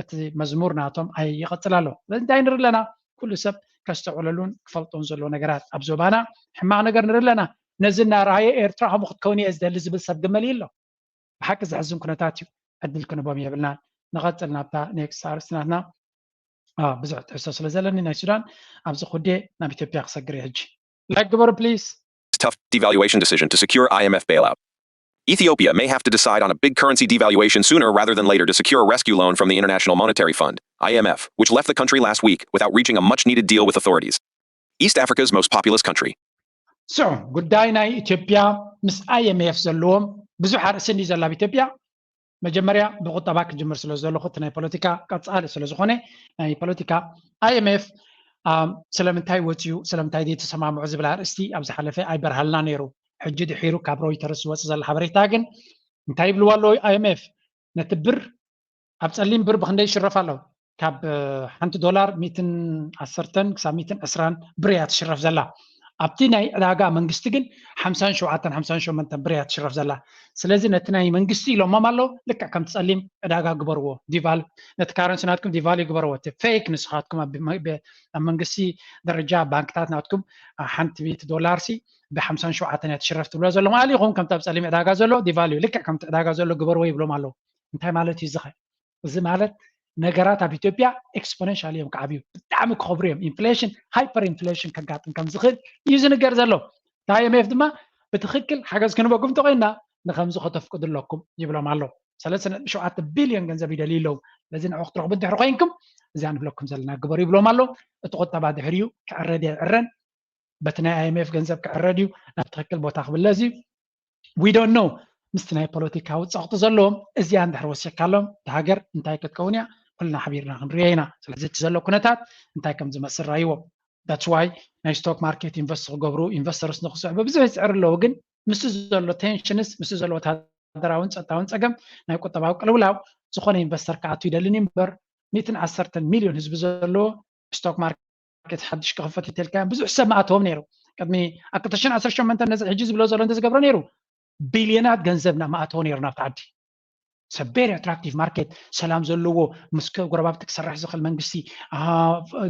እቲ መዝሙር ናቶም ኣይ ይቐፅል ኣሎ። ስለዚ እንታይ ንርኢ ኣለና? ኩሉ ሰብ ከስተውዕለሉን ክፈልጦን ዘሎ ነገራት ኣብ ዞባና ሕማቕ ነገር ንርኢ ኣለና። ነዚ እናረኣየ ኤርትራ ከምኡ ክትከውን እየ ዝደሊ ዝብል ሰብ ግመል ኣሎ። ብሓቂ ዘሕዝን ኩነታት እዩ። ዕድል ክንቦም የብልናን። ንቐፅል ናብታ ኔክስት ኣርእስቲ ናትና። ብዙሕ ትሕዝቶ ስለ ዘለኒ ናይ ሱዳን ኣብዚ ኩዴ ናብ ኢትዮጵያ ክሰግር እየ ሕጂ። ላይክ ግበሩ ፕሊዝ። Tough devaluation decision to secure I M F bailout. Ethiopia may have to decide on a big currency devaluation sooner rather than later to secure a rescue loan from the International Monetary Fund, I M F, which left the country last week without reaching a much needed deal with authorities. East Africa's most populous country. So ጉዳይ ናይ ኢትዮጵያ ምስ I M F ዘለዎም ብዙሕ ኣርእስቲ እንዲ ዘላ ኣብ ኢትዮጵያ መጀመርያ ብቁጠባ ክጅምር ስለ ዘለኹ እቲ ናይ ፖለቲካ ቀፃሊ ስለ ዝኾነ ናይ ፖለቲካ I M F ስለምንታይ ወፅዩ ስለምንታይ ዘይተሰማምዑ ዝብል ኣርእስቲ ኣብ ዝሓለፈ ኣይበርሃልና ነይሩ። ሕጂ ድሒሩ ካብ ሮይተርስ ዝወፅ ዘሎ ሓበሬታ ግን እንታይ ይብልዎ ኣለዉ? I M F ነቲ ብር ኣብ ፀሊም ብር ብክንደይ ይሽረፍ ኣለዉ? ካብ ሓንቲ ዶላር ሚትን ዓሰርተን ክሳብ ሚትን ዕስራን ብር እያ ትሽረፍ ዘላ። ኣብቲ ናይ ዕዳጋ መንግስቲ ግን ሓምሳን ሸውዓተን ሓምሳን ሸሞንተን ብር እያ ትሽረፍ ዘላ። ስለዚ ነቲ ናይ መንግስቲ ኢሎሞም ኣለዉ ልክዕ ከም ፀሊም ዕዳጋ ግበርዎ፣ ዲቫል ነቲ ካረንሲ ናትኩም ዲቫል ግበርዎ፣ እቲ ፌክ ንስኻትኩም ኣብ መንግስቲ ደረጃ ባንክታት ናትኩም ሓንቲ ሚእቲ ዶላር ሲ ብሓምሳን ሸውዓተን እያ ትሽረፍ ትብሎ ዘለኹም ኣሊኹም ከምቲ ኣብ ፀሊም ዕዳጋ ዘሎ ዲቫል እዩ ልክዕ ከምቲ ዕዳጋ ዘሎ ግበርዎ ይብሎም ኣለዉ። እንታይ ማለት እዩ ዝኸ እዚ ማለት ነገራት ኣብ ኢትዮጵያ ኤክስፖነንሻል እዮም ክዓብዩ ብጣዕሚ ክኸብሩ እዮም። ኢንፍሌሽን ሃይፐር ኢንፍሌሽን ከጋጥም ከም ዝኽእል እዩ ዝንገር ዘሎ። እቲ I M F ድማ ብትኽክል ሓገዝ ክንበኩም እንተኮይና ንከምዚ ከተፍቅዱ ኣለኩም ይብሎም ኣሎ። ሰለስተ ነጥቢ ሸውዓተ ቢልዮን ገንዘብ ይደልዩ ኣለዉ። ስለዚ ንዑ ክትረኽቡ እንድሕር ኮይንኩም እዚኣ ንብለኩም ዘለና ግበሩ ይብሎም ኣሎ። እቲ ቁጠባ ድሕሪኡ ክዕረድ ይዕረን በቲ ናይ I M F ገንዘብ ክዕረድ እዩ ናብ ትኽክል ቦታ ክብለዝ እዩ። We don't know ምስቲ ናይ ፖለቲካዊ ፀቕጢ ዘለዎም እዚኣ እንድሕር ወሲኽካሎም እታ ሃገር እንታይ ክትከውን እያ ኩልና ሓቢርና ክንሪኦ ኢና። ስለዚ እቲ ዘሎ ኩነታት እንታይ ከም ዝመስል ራይዎ። That's why ናይ ስቶክ ማርኬት ኢንቨስት ክገብሩ ኢንቨስተርስ ንክስዕቡ ብዙሕ ይፅዕሩ ኣለዉ። ግን ምስ ዘሎ ቴንሽንስ ምስ ዘሎ ወታደራውን ፀጥታውን ፀገም ናይ ቁጠባዊ ቅልውላው ዝኾነ ኢንቨስተር ክኣቱ ይደልን እዩ እምበር ሚትን ዓሰርተን ሚልዮን ህዝቢ ዘለዎ ስቶክ ማርኬት ሓድሽ ክኽፈት እንተልካዮም ብዙሕ ሰብ መኣተዎም ነይሩ። ቅድሚ ኣብ ክልተ ሽሕን ዓሰርተ ሸሞንተን ነዚ ሕጂ ዝብሎ ዘሎ እንተዝገብሮ ነይሩ ቢልዮናት ገንዘብ ና መኣተዎ ነይሩ ናብቲ ዓዲ። ሰ ቬሪ ኣትራክቲቭ ማርኬት ሰላም ዘለዎ ምስ ጎረባብቲ ክሰርሕ ዝኽእል መንግስቲ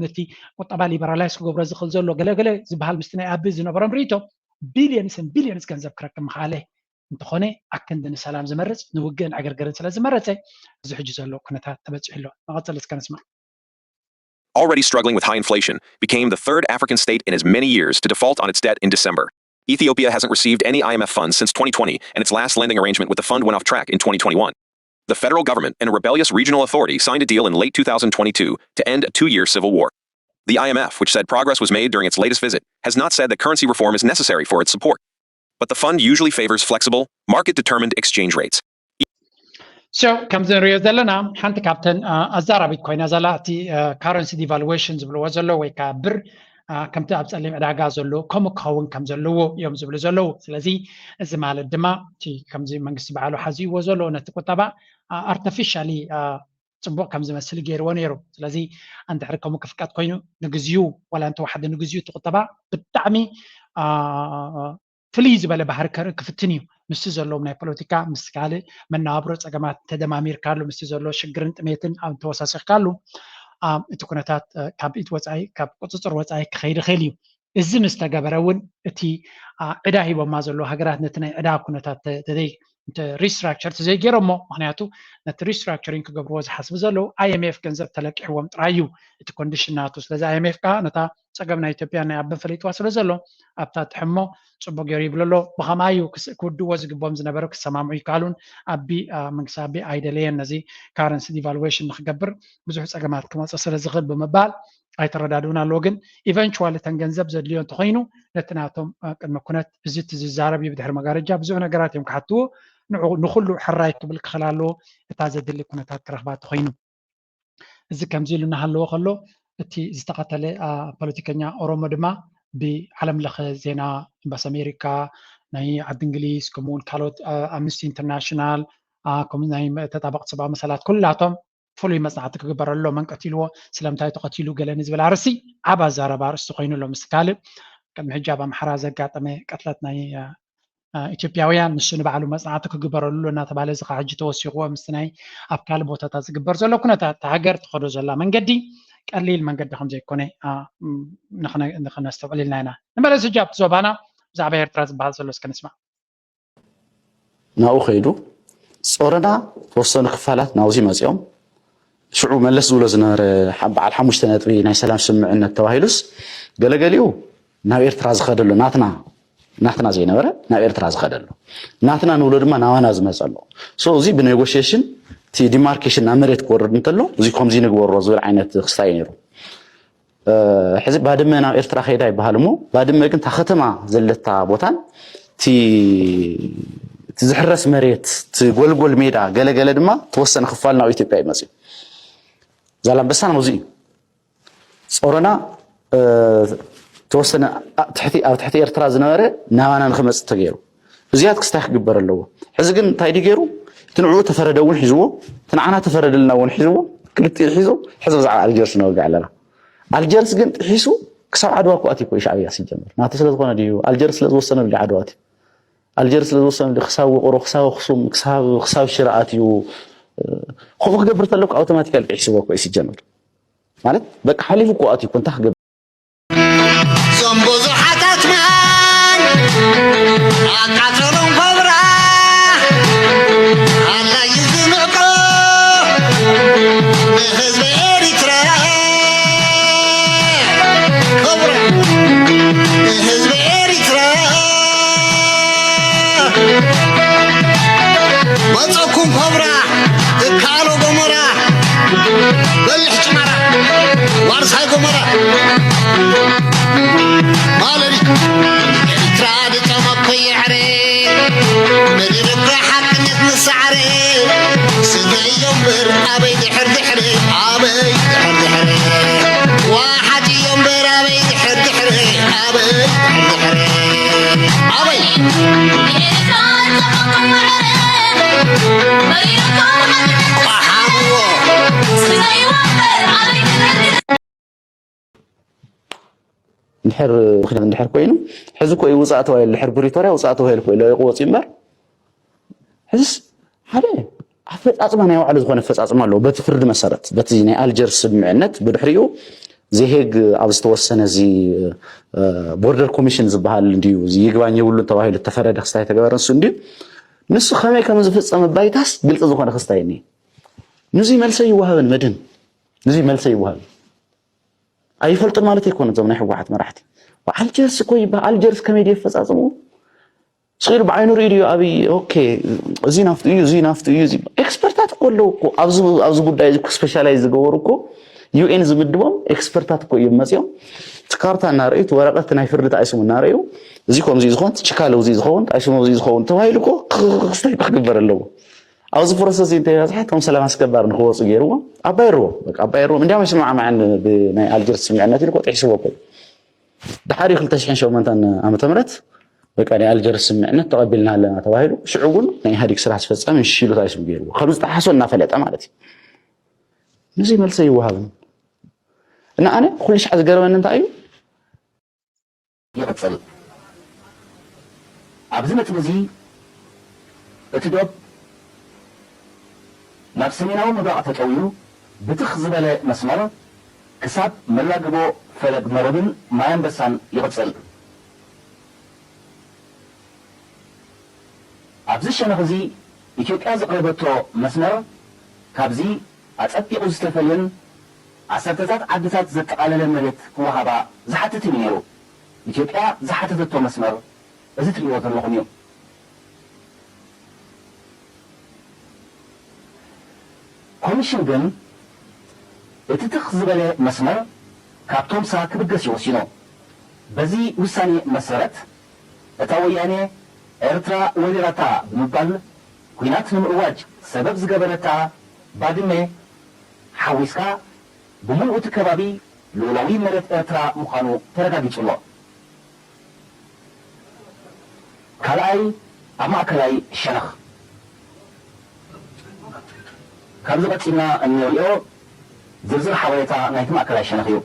ነቲ ቁጠባ ሊበራላይዝ ክገብሮ ዝኽእል ዘሎ ገለገለ ዝበሃል ምስቲ ናይ ኣቢ ዝነበሮም ርእቶ ቢልዮንስን ቢልዮንስ ገንዘብ ክረክብ ምኽኣለ እንተኾነ ኣክንዲ ንሰላም ዝመርፅ ንውግእን ዕግርግርን ስለ ዝመረፀ እዚ ሕጂ ዘሎ ኩነታት ተበፂሑ ኣሎ። መቐፀል እስከ ንስማዕ። already struggling with high inflation, became the third African state in as many years to default on its debt in December. Ethiopia hasn't received any I M F funds since twenty twenty, and its last lending arrangement with the fund went off track in twenty twenty-one. The federal government and a rebellious regional authority signed a deal in late two thousand twenty-two to end a two year civil war. The I M F, which said progress was made during its latest visit, has not said that currency reform is necessary for its support. But the fund usually favors flexible, market determined exchange rates. So ከምዚ ንሪኦ ዘለና ሓንቲ ካብተን ኣዛራቢት ኮይና ዘላ እቲ currency devaluation ዝብልዎ ዘሎ ወይ ከዓ ብር ከምቲ ኣብ ፀሊም ዕዳጋ ዘሎ ከምኡ ክኸውን ከም ዘለዎ እዮም ዝብሉ ዘለዉ። ስለዚ እዚ ማለት ድማ እቲ ከምዚ መንግስቲ ባዕሉ ሓዚእዎ ዘሎ ነቲ ቁጠባ artificially ፅቡቕ ከም ዝመስል ገይርዎ ነይሩ። ስለዚ እንድሕር ከምኡ ክፍቀድ ኮይኑ ንግዚኡ ዋላ እንተወሓደ ንግዚኡ እቲ ቁጠባ ብጣዕሚ ፍልይ ዝበለ ባህሪ ከርኢ ክፍትን እዩ። ምስቲ ዘለዎም ናይ ፖለቲካ ምስ ካልእ መነባብሮ ፀገማት ተደማሚርካሉ ምስቲ ዘሎ ሽግርን ጥሜትን ኣብ ተወሳሲኽካሉ እቲ ኩነታት ካብ ኢድ ወፃኢ ካብ ቁፅፅር ወፃኢ ክኸይድ ይኽእል እዩ። እዚ ምስ ተገበረ እውን እቲ ዕዳ ሂቦማ ዘለዉ ሃገራት ነቲ ናይ ዕዳ ኩነታት restructure ተዘይገይሮሞ ምክንያቱ ነቲ restructuring ክገብርዎ ዝሓስቡ ዘለዉ IMF ገንዘብ ተለቂሕዎም ጥራይ እዩ እቲ condition ናቱ። ስለዚ IMF ከዓ ነታ ፀገም ናይ ኢትዮጵያ ናይ ኣበን ፈሊጥዋ ስለ ዘሎ ኣብታ ትሕሞ ፅቡቅ ገይሩ ይብሎ ኣሎ። ብከምኣ እዩ ክውድእዎ ዝግብኦም ዝነበሩ ክሰማምዑ ይከኣሉን ኣቢ መንግስቲ ኣቢ ኣይደለየን ነዚ currency devaluation ንክገብር ብዙሕ ፀገማት ክመፀ ስለ ዝኽእል ብምባል ኣይተረዳድኡን ኣለዎ። ግን eventually እተን ገንዘብ ዘድልዮ እንተኮይኑ ነቲ ናቶም ቅድመ ኩነት እዚ እቲ ዝዛረብ እዩ ብድሕሪ መጋረጃ ብዙሕ ነገራት እዮም ክሓትዎ ንኩሉ ሕራይ ክብል ክኽእል ኣለዎ እታ ዘድሊ ኩነታት ክረኽባ እንተኮይኑ። እዚ ከምዚ ኢሉ እናሃለዎ ከሎ እቲ ዝተቐተለ ፖለቲከኛ ኦሮሞ ድማ ብዓለም ለኸ ዜና ኤምባሲ ኣሜሪካ ናይ ዓዲ እንግሊዝ ከምኡውን ካልኦት ኣምነስቲ ኢንተርናሽናል ከምኡ ናይ ተጣበቕቲ ሰብኣዊ መሰላት ኩላቶም ፍሉይ መፅናዕቲ ክግበረሉ ኣሎ። መን ቀቲልዎ፣ ስለምንታይ ተቐቲሉ፣ ገለ ንዝብል ኣርእስቲ ዓብ ኣዛረባ ኣርእስቲ ኮይኑ ኣሎ። ምስ ካልእ ቅድሚ ሕጂ ኣብ ኣምሓራ ዘጋጠመ ቅትለት ናይ ኢትዮጵያውያን ንሱ ንባዕሉ መፅናዕቲ ክግበረሉ እናተባሃለ እዚ ከዓ ሕጂ ተወሲኽዎ ምስቲ ናይ ኣብ ካልእ ቦታታት ዝግበር ዘሎ ኩነታት እታ ሃገር ትኸዶ ዘላ መንገዲ ቀሊል መንገዲ ከም ዘይኮነ ንኸነስተውዕል ኢልና ኢና። ንመለስ ሕጂ ኣብቲ ዞባና ብዛዕባ ኤርትራ ዝበሃል ዘሎ እስከ ንስማዕ። ናብኡ ከይዱ ጾረና ተወሰኑ ክፋላት ናብዚ መጺኦም ሽዑ መለስ ዝብሎ ዝነበረ በዓል ሓሙሽተ ነጥቢ ናይ ሰላም ስምምዕነት ተባሂሉስ ገለገሊኡ ናብ ኤርትራ ዝኸደሉ ናትና ናትና ዘይነበረ ናብ ኤርትራ ዝኸደሉ ናትና ንብሎ ድማ ናባና ዝመጸሉ so እዚ ብኔጎሽሽን እቲ ዲማርኬሽን ናብ መሬት ክወርድ እንተሎ እዚ ከምዚ ንግበሮ ዝብል ዓይነት ክስታይ ነይሩ። ሕዚ ባድመ ናብ ኤርትራ ከይዳ ይበሃል እሞ ባድመ ግን እታ ከተማ ዘለታ ቦታን እቲ ዝሕረስ መሬት እቲ ጎልጎል ሜዳ ገለገለ ድማ ተወሰነ ክፋል ናብ ኢትዮጵያ ይመፅእ ዛላንበሳ ናብዚ እዩ ፆረና ተወሰነ ትሕቲ ኣብ ትሕቲ ኤርትራ ዝነበረ ናባና ንክመፅእ ተገይሩ እዚያት ክስታይ ክግበር ኣለዎ ሕዚ ግን እንታይ ድዩ ገይሩ እቲ ንዕኡ ተፈረደ እውን ሒዝዎ እቲ ንዓና ተፈረደልና እውን ሒዝዎ ክልቲኡ ሒዞ ሕዚ ብዛዕባ ኣልጀርስ ነወግዕ ኣለና ኣልጀርስ ግን ጥሒሱ ክሳብ ዓድዋ እኮ ኣትዩ እኮ ሻዕብያ ሲጀመር ናቱ ስለ ዝኾነ ድዩ ኣልጀርስ ስለ ዝወሰነሉ ዓድዋ ኣትዩ ኣልጀርስ ስለ ዝወሰነሉ ክሳብ ውቅሮ ክሳብ ኣክሱም ክሳብ ክሳብ ሽረ ኣትዩ ከምኡ ክገብር ተለኩ ኣውቶማቲካሊ ጥሒስዎ እኮ እዩ ሲጀመር ማለት በቃ ሓሊፉ እኮ ኣትዩ እኮ እንታይ ክገብር እዞም ብዙሓት ኣትማን ኣቃተሎም ኮብራ ኣላዩ ዝምዕቆ ንህዝቢ ኤሪትራ ኮብራ ንህዝቢ ኤሪትራ መፀኩም ኮብራ ትካሎ ጎሞራ በልሕ ጭማራ ዋርሳይ ጎሞራ ማለሪ ኤርትራ ድጠመኮ የዕረ መዲርካ ሓቅነት ንሳዕረ ስገዮ እምበር ኣበይ ድሕር ድሕር ኣበይ ድሕር ድሕር ዋሓት እዮ እምበር ኣበይ ድሕር ድሕር ኣበይ ድሕር ድሕር ኣበይ እንድሕር ምክንያት እንድሕር ኮይኑ ሕዚ እኮ እዩ ውፃእ ተባሂሉ ድሕር ፕሪቶርያ ውፃእ ተባሂሉ እኮ ለቂቁ ወፂኡ እምበር ሕዝስ ሓደ ኣፈፃፅማ ናይ ባዕሉ ዝኾነ ኣፈፃፅማ ኣለዎ በቲ ፍርዲ መሰረት በቲ ናይ ኣልጀርስ ስምምዕነት ብድሕሪኡ ዘሄግ ኣብ ዝተወሰነ እዚ ቦርደር ኮሚሽን ዝበሃል እንድዩ ይግባኝ የብሉን ተባሂሉ ተፈረደ ክስታይ ተገበረ ንሱ እንድዩ ንሱ ከመይ ከም ዝፍፀም ባይታስ ግልፂ ዝኾነ ክስታይ እኒ ንዙይ መልሰ ይወሃበን መድን ንዙይ መልሰ ይወሃበን ኣይፈልጡን ማለት ኣይኮነ እዞም ናይ ህወሓት መራሕቲ ኣልጀርስ እኮ ይበሃል ኣልጀርስ ከመይ ድየ ፈፃፅሙ ስኢሉ ብዓይኑ ርኢ ድዩ ኣብይ ኦኬ እዚ ናፍቲ እዩ እዚ ናፍቲ እዩ እዚ ኤክስፐርታት እኮ ኣለዉ እኮ ኣብዚ ጉዳይ እዚ ስፔሻላይዝ ዝገበሩ እኮ ዩኤን ዝምድቦም ኤክስፐርታት እኮ እዮም መፅኦም እቲ ካርታ እናርእዩ እቲ ወረቀት ናይ ፍርዲ ተኣይስሙ እናርእዩ እዚ ከምዚ ዝኸውን ችካለ እዚ ዝኸውን ተኣይስሙ እዚ ዝኸውን ተባሂሉ እኮ ክስታይ ክግበር ኣለዎ ኣብዚ ፕሮሰስ እንታይ በዝሐ እቶም ሰላም ኣስከባር ንክወፁ ገይርዎም ኣባይርዎም ኣባይርዎም እንዲያም ኣይስማዕማዕን ብናይ ኣልጀርስ ስምምዕነት ኢሉ ኮጢሕስዎ ኮ ድሓር ክልተ ሽሕን ሸሞንተን ዓመተ ምህረት በቃ ናይ ኣልጀርስ ስምምዕነት ተቐቢልና ኣለና ተባሂሉ ሽዑ እውን ናይ ኢህኣዴግ ስራሕ ኣስፈፃሚ ንሽሉታ ይስም ገይርዎ ከም ዝጠሓሶ እናፈለጠ ማለት እዩ። ንዚ መልሰ ይወሃብን እና ኣነ ኩሉ ሻዕ ዝገርመኒ እንታይ እዩ ይቕጽል። ኣብዚ ነጥቢ እዚ እቲ ዶብ ናብ ሰሜናዊ ምብራቕ ተጠውዩ ብትኽ ዝበለ መስመር ክሳብ መላግቦ ፈለግ መረብን ማይ ኣንበሳን ይቕጽል። ኣብዚ ሸነኽ እዚ ኢትዮጵያ ዘቕረበቶ መስመር ካብዚ ኣጸቢቑ ዝተፈልየን ዓሰርተታት ዓድታት ዘጠቓለለ መሬት ክወሃባ ዝሓትት እዩ ነይሩ። ኢትዮጵያ ዝሓተተቶ መስመር እዚ ትርእይዎ ዘለኹም እዩ። ኮሚሽን ግን እቲ ትኽ ዝበለ መስመር ካብ ቶምሳ ክብገስ እዩ ወሲኑ። በዚ ውሳኔ መሰረት እታ ወያኔ ኤርትራ ወሪራታ ብምባል ኲናት ንምእዋጅ ሰበብ ዝገበረታ ባድመ ሓዊስካ ብምሉእ እቲ ከባቢ ልኡላዊ መሬት ኤርትራ ምዃኑ ተረጋጊጹ ኣሎ። ካልኣይ ኣብ ማእከላይ ሸነኽ ካብዚ ቀጺልና እንሪኦ ዝርዝር ሓበሬታ ናይቲ ማእከላይ ሸነኽ እዩ።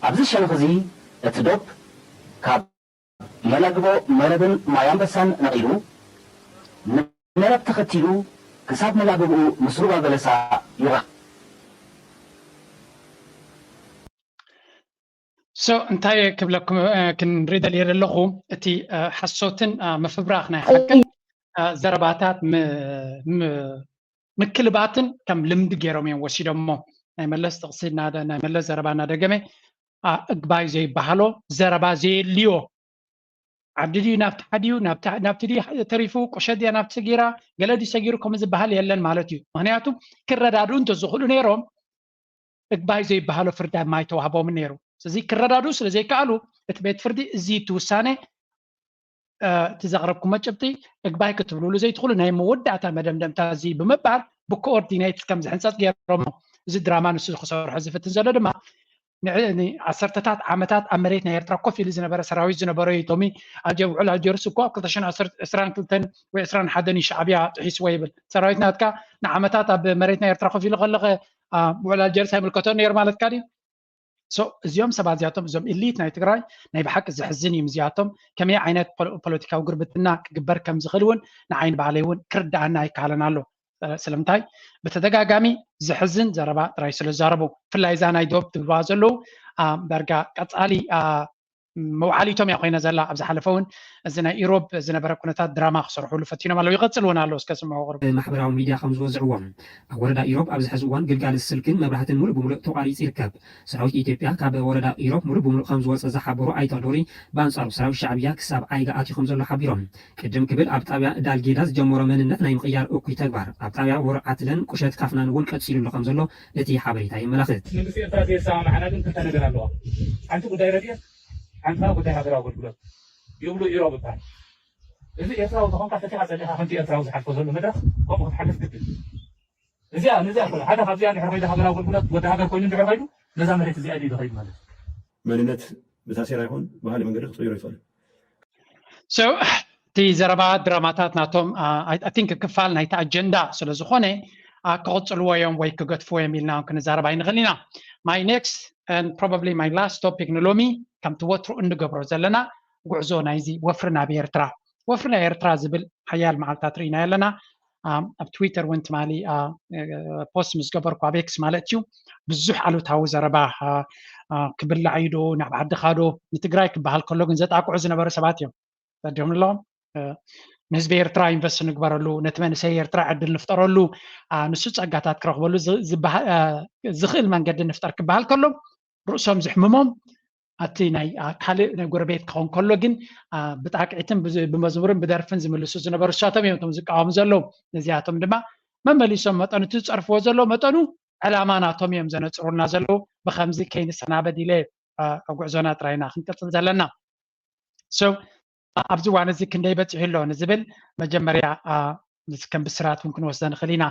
ኣብዚ ሸነኽ እዚ እቲ ዶብ ካብ መላግቦ መረብን ማይ ኣንበሳን ነቒሉ ንመረብ ተኸቲሉ ክሳብ መላግብኡ ምስ ሩባ በለሳ ይወ so እንታይ ክብለኩም ክንርኢ ደልየ ዘለኹ እቲ ሓሶትን ምፍብራኽ ናይ ሓቅን ዘረባታት ምክልባትን ከም ልምዲ ገይሮም እዮም ወሲዶሞ። ናይ መለስ ጥቕሲ ናይ መለስ ዘረባ እናደገመ እግባይ ዘይበሃሎ ዘረባ ዘየድልዮ ዓዲ ድዩ ናብቲ ሓዲዩ ናብቲ ድዩ ተሪፉ ቁሸት ድያ ናብቲ ሰጊራ ገለ ድዩ ሰጊሩ ከም ዝበሃል የለን ማለት እዩ። ምክንያቱ ክረዳድኡ እንተዝኽእሉ ነይሮም እግባይ ዘይበሃሎ ፍርዲ ኣይምተዋህቦምን ነይሩ። ስለዚ ክረዳድኡ ስለ ዘይከኣሉ እቲ ቤት ፍርዲ እዚ እቲ ውሳነ እቲ ዘቕረብኩሞ ጭብጢ እግባይ ክትብልሉ ዘይትኽእሉ ናይ መወዳእታ መደምደምታ እዚ ብምባል ብኮኦርዲኔት ከም ዝሕንፀፅ ገይሮሞ። እዚ ድራማ ንሱ ክሰርሖ ዝፍትን ዘሎ ድማ ንዓሰርተታት ዓመታት ኣብ መሬት ናይ ኤርትራ ኮፍ ኢሉ ዝነበረ ሰራዊት ዝነበሮ እዩ። ቶሚ ውዕል ኣልጀርስ እኮ ኣብ ክልተ ሽሕን ዕስራን ክልተን ወይ ዕስራን ሓደን እዩ ሻዕብያ ጥሒስዎ ይብል። ሰራዊት ናትካ ንዓመታት ኣብ መሬት ናይ ኤርትራ ኮፍ ኢሉ ከለኸ ውዕል ኣልጀርስ ኣይምልከቶን ነይሩ ማለትካ ድዩ? እዚኦም ሰባት እዚኣቶም እዞም ኢሊት ናይ ትግራይ ናይ ብሓቂ ዘሕዝን እዩ። እዚኣቶም ከመይ ዓይነት ፖለቲካዊ ጉርብትና ክግበር ከም ዝኽእል እውን ንዓይን ባዕለይ እውን ክርድኣና ኣይከኣለን ኣሎ። ስለምንታይ ብተደጋጋሚ ዘሕዝን ዘረባ ጥራይ ስለ ዝዛረቡ ብፍላይ እዛ ናይ ዶብ ትብልዋ ዘለዉ ዳርጋ ቀፃሊ መውዓሊቶም እያ ኮይና ዘላ። ኣብ ዝሓለፈ እውን እዚ ናይ ኢሮብ ዝነበረ ኩነታት ድራማ ክሰርሕሉ ፈቲኖም ኣለዉ። ይቐፅል እውን ኣለዉ። እስከ ስምዑ ቅርብ። ማሕበራዊ ሚድያ ከም ዝበዝሕዎ ኣብ ወረዳ ኢሮብ ኣብዚ ሕዚ እዋን ግልጋሎት ስልክን መብራህትን ሙሉእ ብሙሉእ ተቋሪፁ ይርከብ። ሰራዊት ኢትዮጵያ ካብ ወረዳ ኢሮብ ሙሉእ ብሙሉእ ከም ዝወፀ ዝሓበሩ ኣይተ ዶሪ ብኣንፃሩ ሰራዊት ሻዕብያ ክሳብ ዓይጋ ኣትዩ ከም ዘሎ ሓቢሮም። ቅድም ክብል ኣብ ጣብያ ዳልጌዳ ዝጀመሮ መንነት ናይ ምቕያር እኩይ ተግባር ኣብ ጣብያ ወርዓትለን ቁሸት ካፍናን እውን ቀፂሉሉ ከም ዘሎ እቲ ሓበሬታ የመላኽት። መንግስቲ ኤርትራ ዘየሰማምዓና ግን ክልተ ነገር ኣለዋ። ሓንቲ ጉዳይ ረድኤት፣ ሓንቲ ከዓ ጉዳይ ሃገራዊ ኣገልግሎት ይብሉ ኢሮብ ይበሃል። እዚ ኤርትራዊ ተኾንካ ፈቲኻ ጸሊእካ ከምቲ ኤርትራዊ ዝሓልፎ ዘሎ መድረኽ ከምኡ ክትሓልፍ ግድን። እዚኣ ነዚኣ ኮነ ሓደ ካብዚኣ እንድሕር ኮይደ ሃገራዊ ኣገልግሎት ወዲ ሃገር ኮይኑ እንድሕር ኮይዱ ነዛ መሬት እዚኣ ድዩ ዝኸይድ ማለት እዩ። መንነት ብታሴራ ይኹን ባህሊ መንገዲ ክትቕይሮ ይኽእል። So እቲ ዘረባ ድራማታት ናቶም I think ክፋል ናይቲ ኣጀንዳ ስለ ዝኾነ ክቕጽልዎ እዮም ወይ ክገድፍዎ እዮም ኢልና እውን ክንዛረብ ኣይንኽእል ኢና። My next and probably my last topic ንሎሚ ከምቲ ወትሩ እንገብሮ ዘለና ጉዕዞ ናይዚ ወፍሪ ናብ ኤርትራ ወፍሪ ናይ ኤርትራ ዝብል ሓያል መዓልታት ርኢናዮ ኣለና። ኣብ ትዊተር እውን ትማሊ ፖስት ምስ ገበርኩ ኣብ ኤክስ ማለት እዩ ብዙሕ ኣሉታዊ ዘረባ ክብላዕ እዩ ዶ ናብ ዓድኻ ዶ ንትግራይ ክበሃል ከሎ ግን ዘጣቅዑ ዝነበሩ ሰባት እዮም። ተዲኦም ኣለዎም ንህዝቢ ኤርትራ ኢንቨስት ንግበረሉ ነቲ መንእሰይ ኤርትራ ዕድል ንፍጠረሉ ንሱ ፀጋታት ክረኽበሉ ዝኽእል መንገዲ ንፍጠር ክበሃል ከሎ ርእሶም ዝሕምሞም ኣቲ ናይ ካልእ ናይ ጎረቤት ክኸውን ከሎ ግን ብጣቅዒትን ብመዝሙርን ብደርፍን ዝምልሱ ዝነበሩ እሳቶም እዮም እቶም ዝቃወሙ ዘለዉ። ነዚኣቶም ድማ መመሊሶም መጠኑ እቲ ዝፀርፍዎ ዘለዉ መጠኑ ዕላማ ናቶም እዮም ዘነፅሩልና ዘለዉ። ብከምዚ ከይንሰናበድ ኢለ ጉዕዞና ጥራይና ክንቅፅል ዘለና። So ኣብዚ እዋን እዚ ክንደይ በፂሑ ኣሎ ንዝብል መጀመርያ ከም ብስራት እውን ክንወስደ ንኽእል ኢና።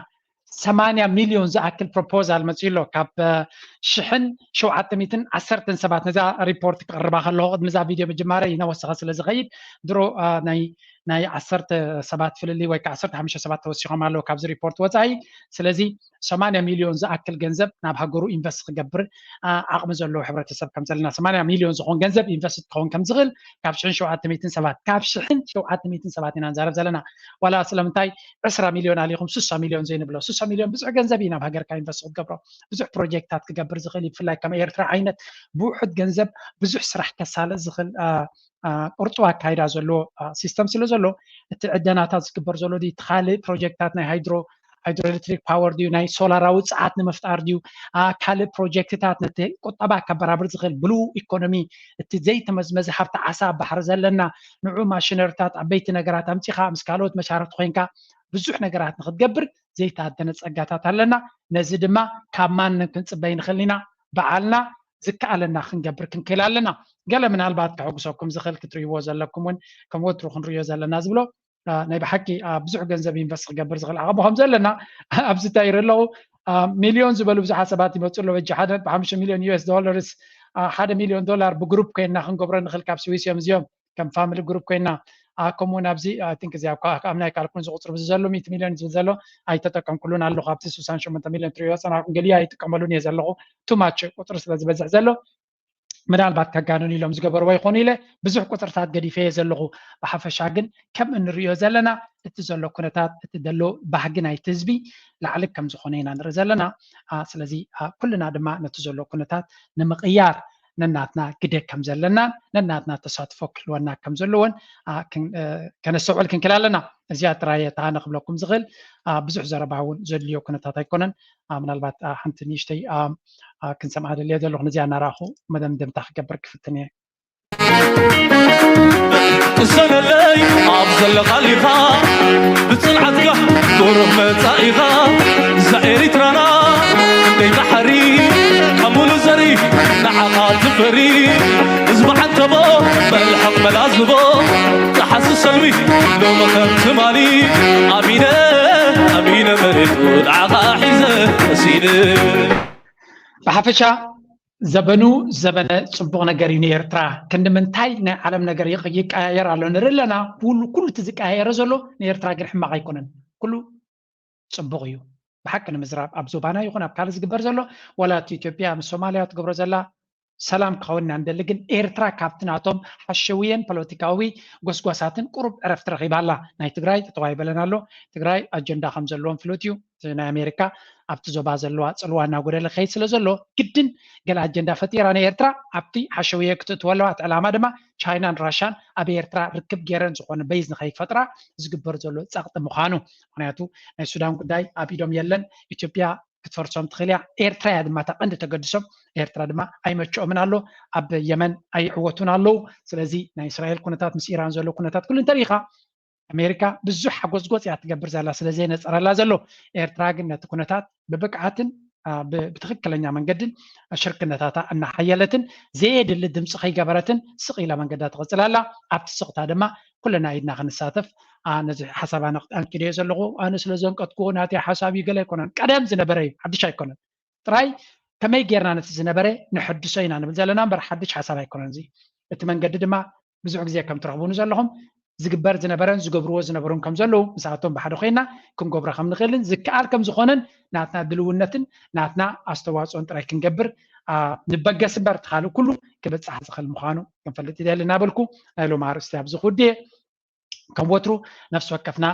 ሰማንያ ሚሊዮን ዝኣክል ፕሮፖዛል መፅኡ ኣሎ ካብ ሽሕን ሸውዓተ ሚእትን ዓሰርተን ሰባት። ነዛ ሪፖርት ክቕርባ ከለኹ ቅድሚ እዛ ቪድዮ ምጅማረ ይነወሰኸ ስለ ዝኸይድ ድሮ ናይ ናይ ዓሰርተ ሰባት ፍልልይ ወይ ከዓ ዓሰርተ ሓሙሽተ ሰባት ተወሲኾም ኣለዉ ካብዚ ሪፖርት ወፃኢ። ስለዚ ሰማንያ ሚሊዮን ዝኣክል ገንዘብ ናብ ሃገሩ ኢንቨስት ክገብር ዓቕሚ ዘለዎ ሕብረተሰብ ከም ዘለና፣ ሰማንያ ሚሊዮን ዝኾን ገንዘብ ኢንቨስት ክኸውን ከም ዝኽእል ካብ ሽሕን ሸውዓተ ሚእትን ሰባት፣ ካብ ሽሕን ሸውዓተ ሚእትን ሰባት ኢና ንዛረብ ዘለና። ዋላ ስለምንታይ ዕስራ ሚሊዮን ኣሊኹም ስሳ ሚሊዮን ዘይንብሎ? ስሳ ሚሊዮን ብዙሕ ገንዘብ እዩ ናብ ሃገርካ ኢንቨስት ክትገብሮ፣ ብዙሕ ፕሮጀክትታት ክገብር ዝኽእል እዩ። ብፍላይ ከም ኤርትራ ዓይነት ብውሑድ ገንዘብ ብዙሕ ስራሕ ከሳልጥ ዝኽእል ቅርጡ ኣካይዳ ዘለዎ ሲስተም ስለ ዘሎ፣ እቲ ዕደናታት ዝግበር ዘሎ ድዩ፣ እቲ ካልእ ፕሮጀክትታት ናይ ሃይድሮ ሃይድሮኤሌክትሪክ ፓወር ድዩ፣ ናይ ሶላራዊ ፀዓት ንምፍጣር ድዩ፣ ካልእ ፕሮጀክትታት ነቲ ቁጠባ ከበራብር ዝኽእል ብሉ ኢኮኖሚ፣ እቲ ዘይተመዝመዘ ሃብቲ ዓሳ ኣብ ባሕሪ ዘለና፣ ንዑ ማሽነሪታት፣ ዓበይቲ ነገራት ኣምፂኻ ምስ ካልኦት መሻርክቲ ኮይንካ ብዙሕ ነገራት ንክትገብር ዘይተኣደነ ፀጋታት ኣለና። ነዚ ድማ ካብ ማንም ክንፅበይ ንኽእል ኢና። ባዓልና ዝከኣለና ክንገብር ክንክእል ኣለና። ገለ ምናልባት ከሐጉሰኩም ዝኽእል ክትርእይዎ ዘለኩም እውን ከም ወትሩ ክንርእዮ ዘለና ዝብሎ ናይ ብሓቂ ብዙሕ ገንዘብ ኢንቨስት ክገብር ዝኽእል ዓቕሚ ከም ዘለና ኣብዚ እንታይ ይርኢ ኣለኹ። ሚሊዮን ዝበሉ ብዙሓት ሰባት ይመፁ ኣለዉ። በጂ ሓደ ነጥቢ ሓሙሽተ ሚሊዮን ዩኤስ ዶላርስ፣ ሓደ ሚሊዮን ዶላር ብግሩፕ ኮይንና ክንገብሮ ንኽእል። ካብ ስዊስ እዮም እዚኦም፣ ከም ፋሚሊ ግሩፕ ኮይንና። ከምኡውን ኣብዚ ቲንክ እዚ ኣብ ናይ ካልኩን ዝቁፅር ብዚ ዘሎ ሚእቲ ሚሊዮን ዝብል ዘሎ ኣይተጠቀምኩሉን ኣለኹ። ኣብቲ ስሳን ሸሞንተ ሚሊዮን ትሪኦ ፀናሕኩም ገሊኡ ኣይጥቀመሉን እየ ዘለኹ፣ ቱማች ቁፅሪ ስለ ዝበዝሕ ዘሎ። ምናልባት ከጋንኑ ኢሎም ዝገበርዎ ይኾኑ ኢለ ብዙሕ ቁፅርታት ገዲፈ እየ ዘለኹ። ብሓፈሻ ግን ከም እንሪኦ ዘለና እቲ ዘሎ ኩነታት፣ እቲ ዘሎ ባህጊ ናይቲ ህዝቢ ላዕሊ ከም ዝኾነ ኢና ንርኢ ዘለና። ስለዚ ኩልና ድማ ነቲ ዘሎ ኩነታት ንምቕያር ነናትና ግደ ከም ዘለናን ነናትና ተሳትፎ ክህልወና ከም ዘለዎን ከነስተውዕል ክንክእል ኣለና። እዚኣ ጥራይ እየ ተሃነ ክብለኩም ዝኽእል። ብዙሕ ዘረባ እውን ዘድልዮ ኩነታት ኣይኮነን። ምናልባት ሓንቲ ንእሽተይ ክንሰምዓ ደልየ ዘለኹ፣ ነዚኣ እናረኣኹ መደምደምታ ክገብር ክፍትን እየ። ቅሰነለይ ኣብ ዘለኻሊኻ ብፅንዓትካ ብሩህ መፃኢኻ እዛ ኤሪትራና እንደይ ባሕሪ ካብ ሙሉ ዘሪ ንዓኻ ትፈሪ ህዝቢ ዓንተቦ መልሕቕ መላዝቦ ፀሓሲ ሰልሚ ሎሚ ከም ትማሊ ኣሚነ ኣሚነ መሬቱ ንዓኻ ሒዘ መሲነ ብሓፈሻ ዘበኑ ዘበነ ፅቡቕ ነገር እዩ ንኤርትራ። ክንዲ ምንታይ ናይ ዓለም ነገር ይቀያየር ኣሎ ንርኢ ኣለና። ኩሉ እቲ ዝቀያየረ ዘሎ ንኤርትራ ግን ሕማቕ ኣይኮነን። ኩሉ ፅቡቕ እዩ። ብሓቂ ንምዝራብ ኣብ ዞባና ይኹን ኣብ ካልእ ዝግበር ዘሎ ዋላ እቲ ኢትዮጵያ ምስ ሶማልያ ትገብሮ ዘላ ሰላም ክኸውን ኢና ንደሊ። ግን ኤርትራ ካብቲ ናቶም ሓሸውየን ፖለቲካዊ ጎስጓሳትን ቁሩብ ዕረፍቲ ረኺባ ኣላ። ናይ ትግራይ ጠጠው ኣይበለን ኣሎ። ትግራይ ኣጀንዳ ከም ዘለዎም ፍሉጥ እዩ። ናይ ኣሜሪካ ኣብቲ ዞባ ዘለዋ ፅልዋ እናጎደለ ክኸይድ ስለ ዘሎ ግድን ገለ ኣጀንዳ ፈጢራ ንኤርትራ ኣብቲ ሓሸውየ ክትእትወ ኣለዋ። እቲ ዕላማ ድማ ቻይናን ራሻን ኣብ ኤርትራ ርክብ ገይረን ዝኾነ በይዝ ንኸይፈጥራ ዝግበር ዘሎ ፀቕጢ ምዃኑ። ምክንያቱ ናይ ሱዳን ጉዳይ ኣብ ኢዶም የለን። ኢትዮጵያ ክትፈርሶም ትኽእል እያ። ኤርትራ እያ ድማ እታ ቀንዲ ተገድሶም። ኤርትራ ድማ ኣይመችኦምን ኣሎ። ኣብ የመን ኣይዕወቱን ኣለዉ። ስለዚ ናይ እስራኤል ኩነታት ምስ ኢራን ዘሎ ኩነታት ኩሉ እንተሪኢኻ ኣሜሪካ ብዙሕ ሓጎስጎስ እያ ትገብር ዘላ ስለ ዘየነፀረላ ዘሎ። ኤርትራ ግን ነቲ ኩነታት ብብቅዓትን ብትኽክለኛ መንገድን ሽርክነታታ እናሓየለትን ዘየድሊ ድምፂ ከይገበረትን ስቕ ኢላ መንገዳ ትቕፅል ኣላ። ኣብቲ ስቕታ ድማ ኩልና ኢድና ክንሳተፍ ነዚ ሓሳብ ኣነ ኣንቂደዮ ዘለኹ። ኣነ ስለ ዘንቀጥኩዎ ናተይ ሓሳብ እዩ ገለ ኣይኮነን። ቀደም ዝነበረ እዩ፣ ሓድሽ ኣይኮነን። ጥራይ ከመይ ጌርና ነቲ ዝነበረ ንሕድሶ ኢና ንብል ዘለና እምበር ሓድሽ ሓሳብ ኣይኮነን። እዚ እቲ መንገዲ ድማ ብዙሕ ግዜ ከም ትረኽቡኒ ዘለኹም ዝግበር ዝነበረን ዝገብርዎ ዝነበሩን ከም ዘለዉ ምስኣቶም ብሓደ ኮይና ክንገብሮ ከም ንኽእልን ዝከኣል ከም ዝኾነን ናትና ድልውነትን ናትና ኣስተዋፅኦን ጥራይ ክንገብር ንበገስ እምበር እቲ ካልእ ኩሉ ክበፅሕ ዝኽእል ምዃኑ ክንፈልጥ ይደሊ እናበልኩ ናይ ሎም ኣርእስቲ ኣብዚ ክውድየ። ከም ወትሩ ነፍሲ ወከፍና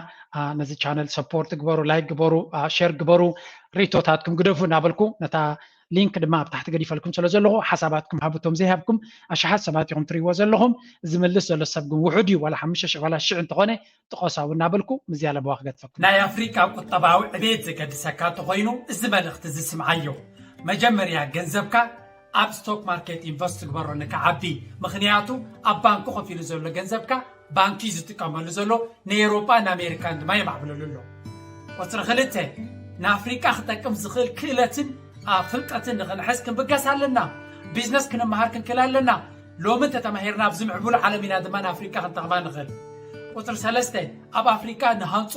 ነዚ ቻነል ሰፖርት ግበሩ፣ ላይክ ግበሩ፣ ሸር ግበሩ፣ ሪቶታትኩም ግደፉ እናበልኩ ነታ ሊንክ ድማ ኣብ ታሕቲ ገዲፈልኩም ስለ ዘለኹ ሓሳባትኩም ሃብቶም ዘይሃብኩም ኣሽሓት ሰባት ኢኹም ትሪእዎ ዘለኹም። ዝምልስ ዘሎ ሰብ ግን ውሑድ እዩ። ዋላ ሓሙሽተ ሽሕ ዋላ ሽሕ እንተኾነ ጥቐሳዊ እናበልኩ ምዝያ ለበዋ ክገድፈኩም። ናይ ኣፍሪቃ ቁጠባዊ ዕቤት ዘገድሰካ እንተኾይኑ እዚ መልእኽቲ እዚ ስምዓዮ። መጀመርያ ገንዘብካ ኣብ ስቶክ ማርኬት ኢንቨስት ግበሮ ንክዓቢ። ምኽንያቱ ኣብ ባንኪ ኮፍ ኢሉ ዘሎ ገንዘብካ ባንኪ እዩ ዝጥቀመሉ ዘሎ፣ ንኤውሮጳን ኣሜሪካን ድማ የማዕብለሉ ኣሎ። ቁፅሪ ክልተ ንኣፍሪቃ ክጠቅም ዝኽእል ክእለትን ፍልጠትን ንኽንሕዝ ክንብገስ ኣለና። ቢዝነስ ክንመሃር ክንክእል ኣለና። ሎሚ እንተተማሂርና ኣብዚ ምዕቡል ዓለም ኢና ድማ ንኣፍሪቃ ክንጠቕማ ንኽእል። ቁፅሪ ሰለስተ፣ ኣብ ኣፍሪካ ንሃንጾ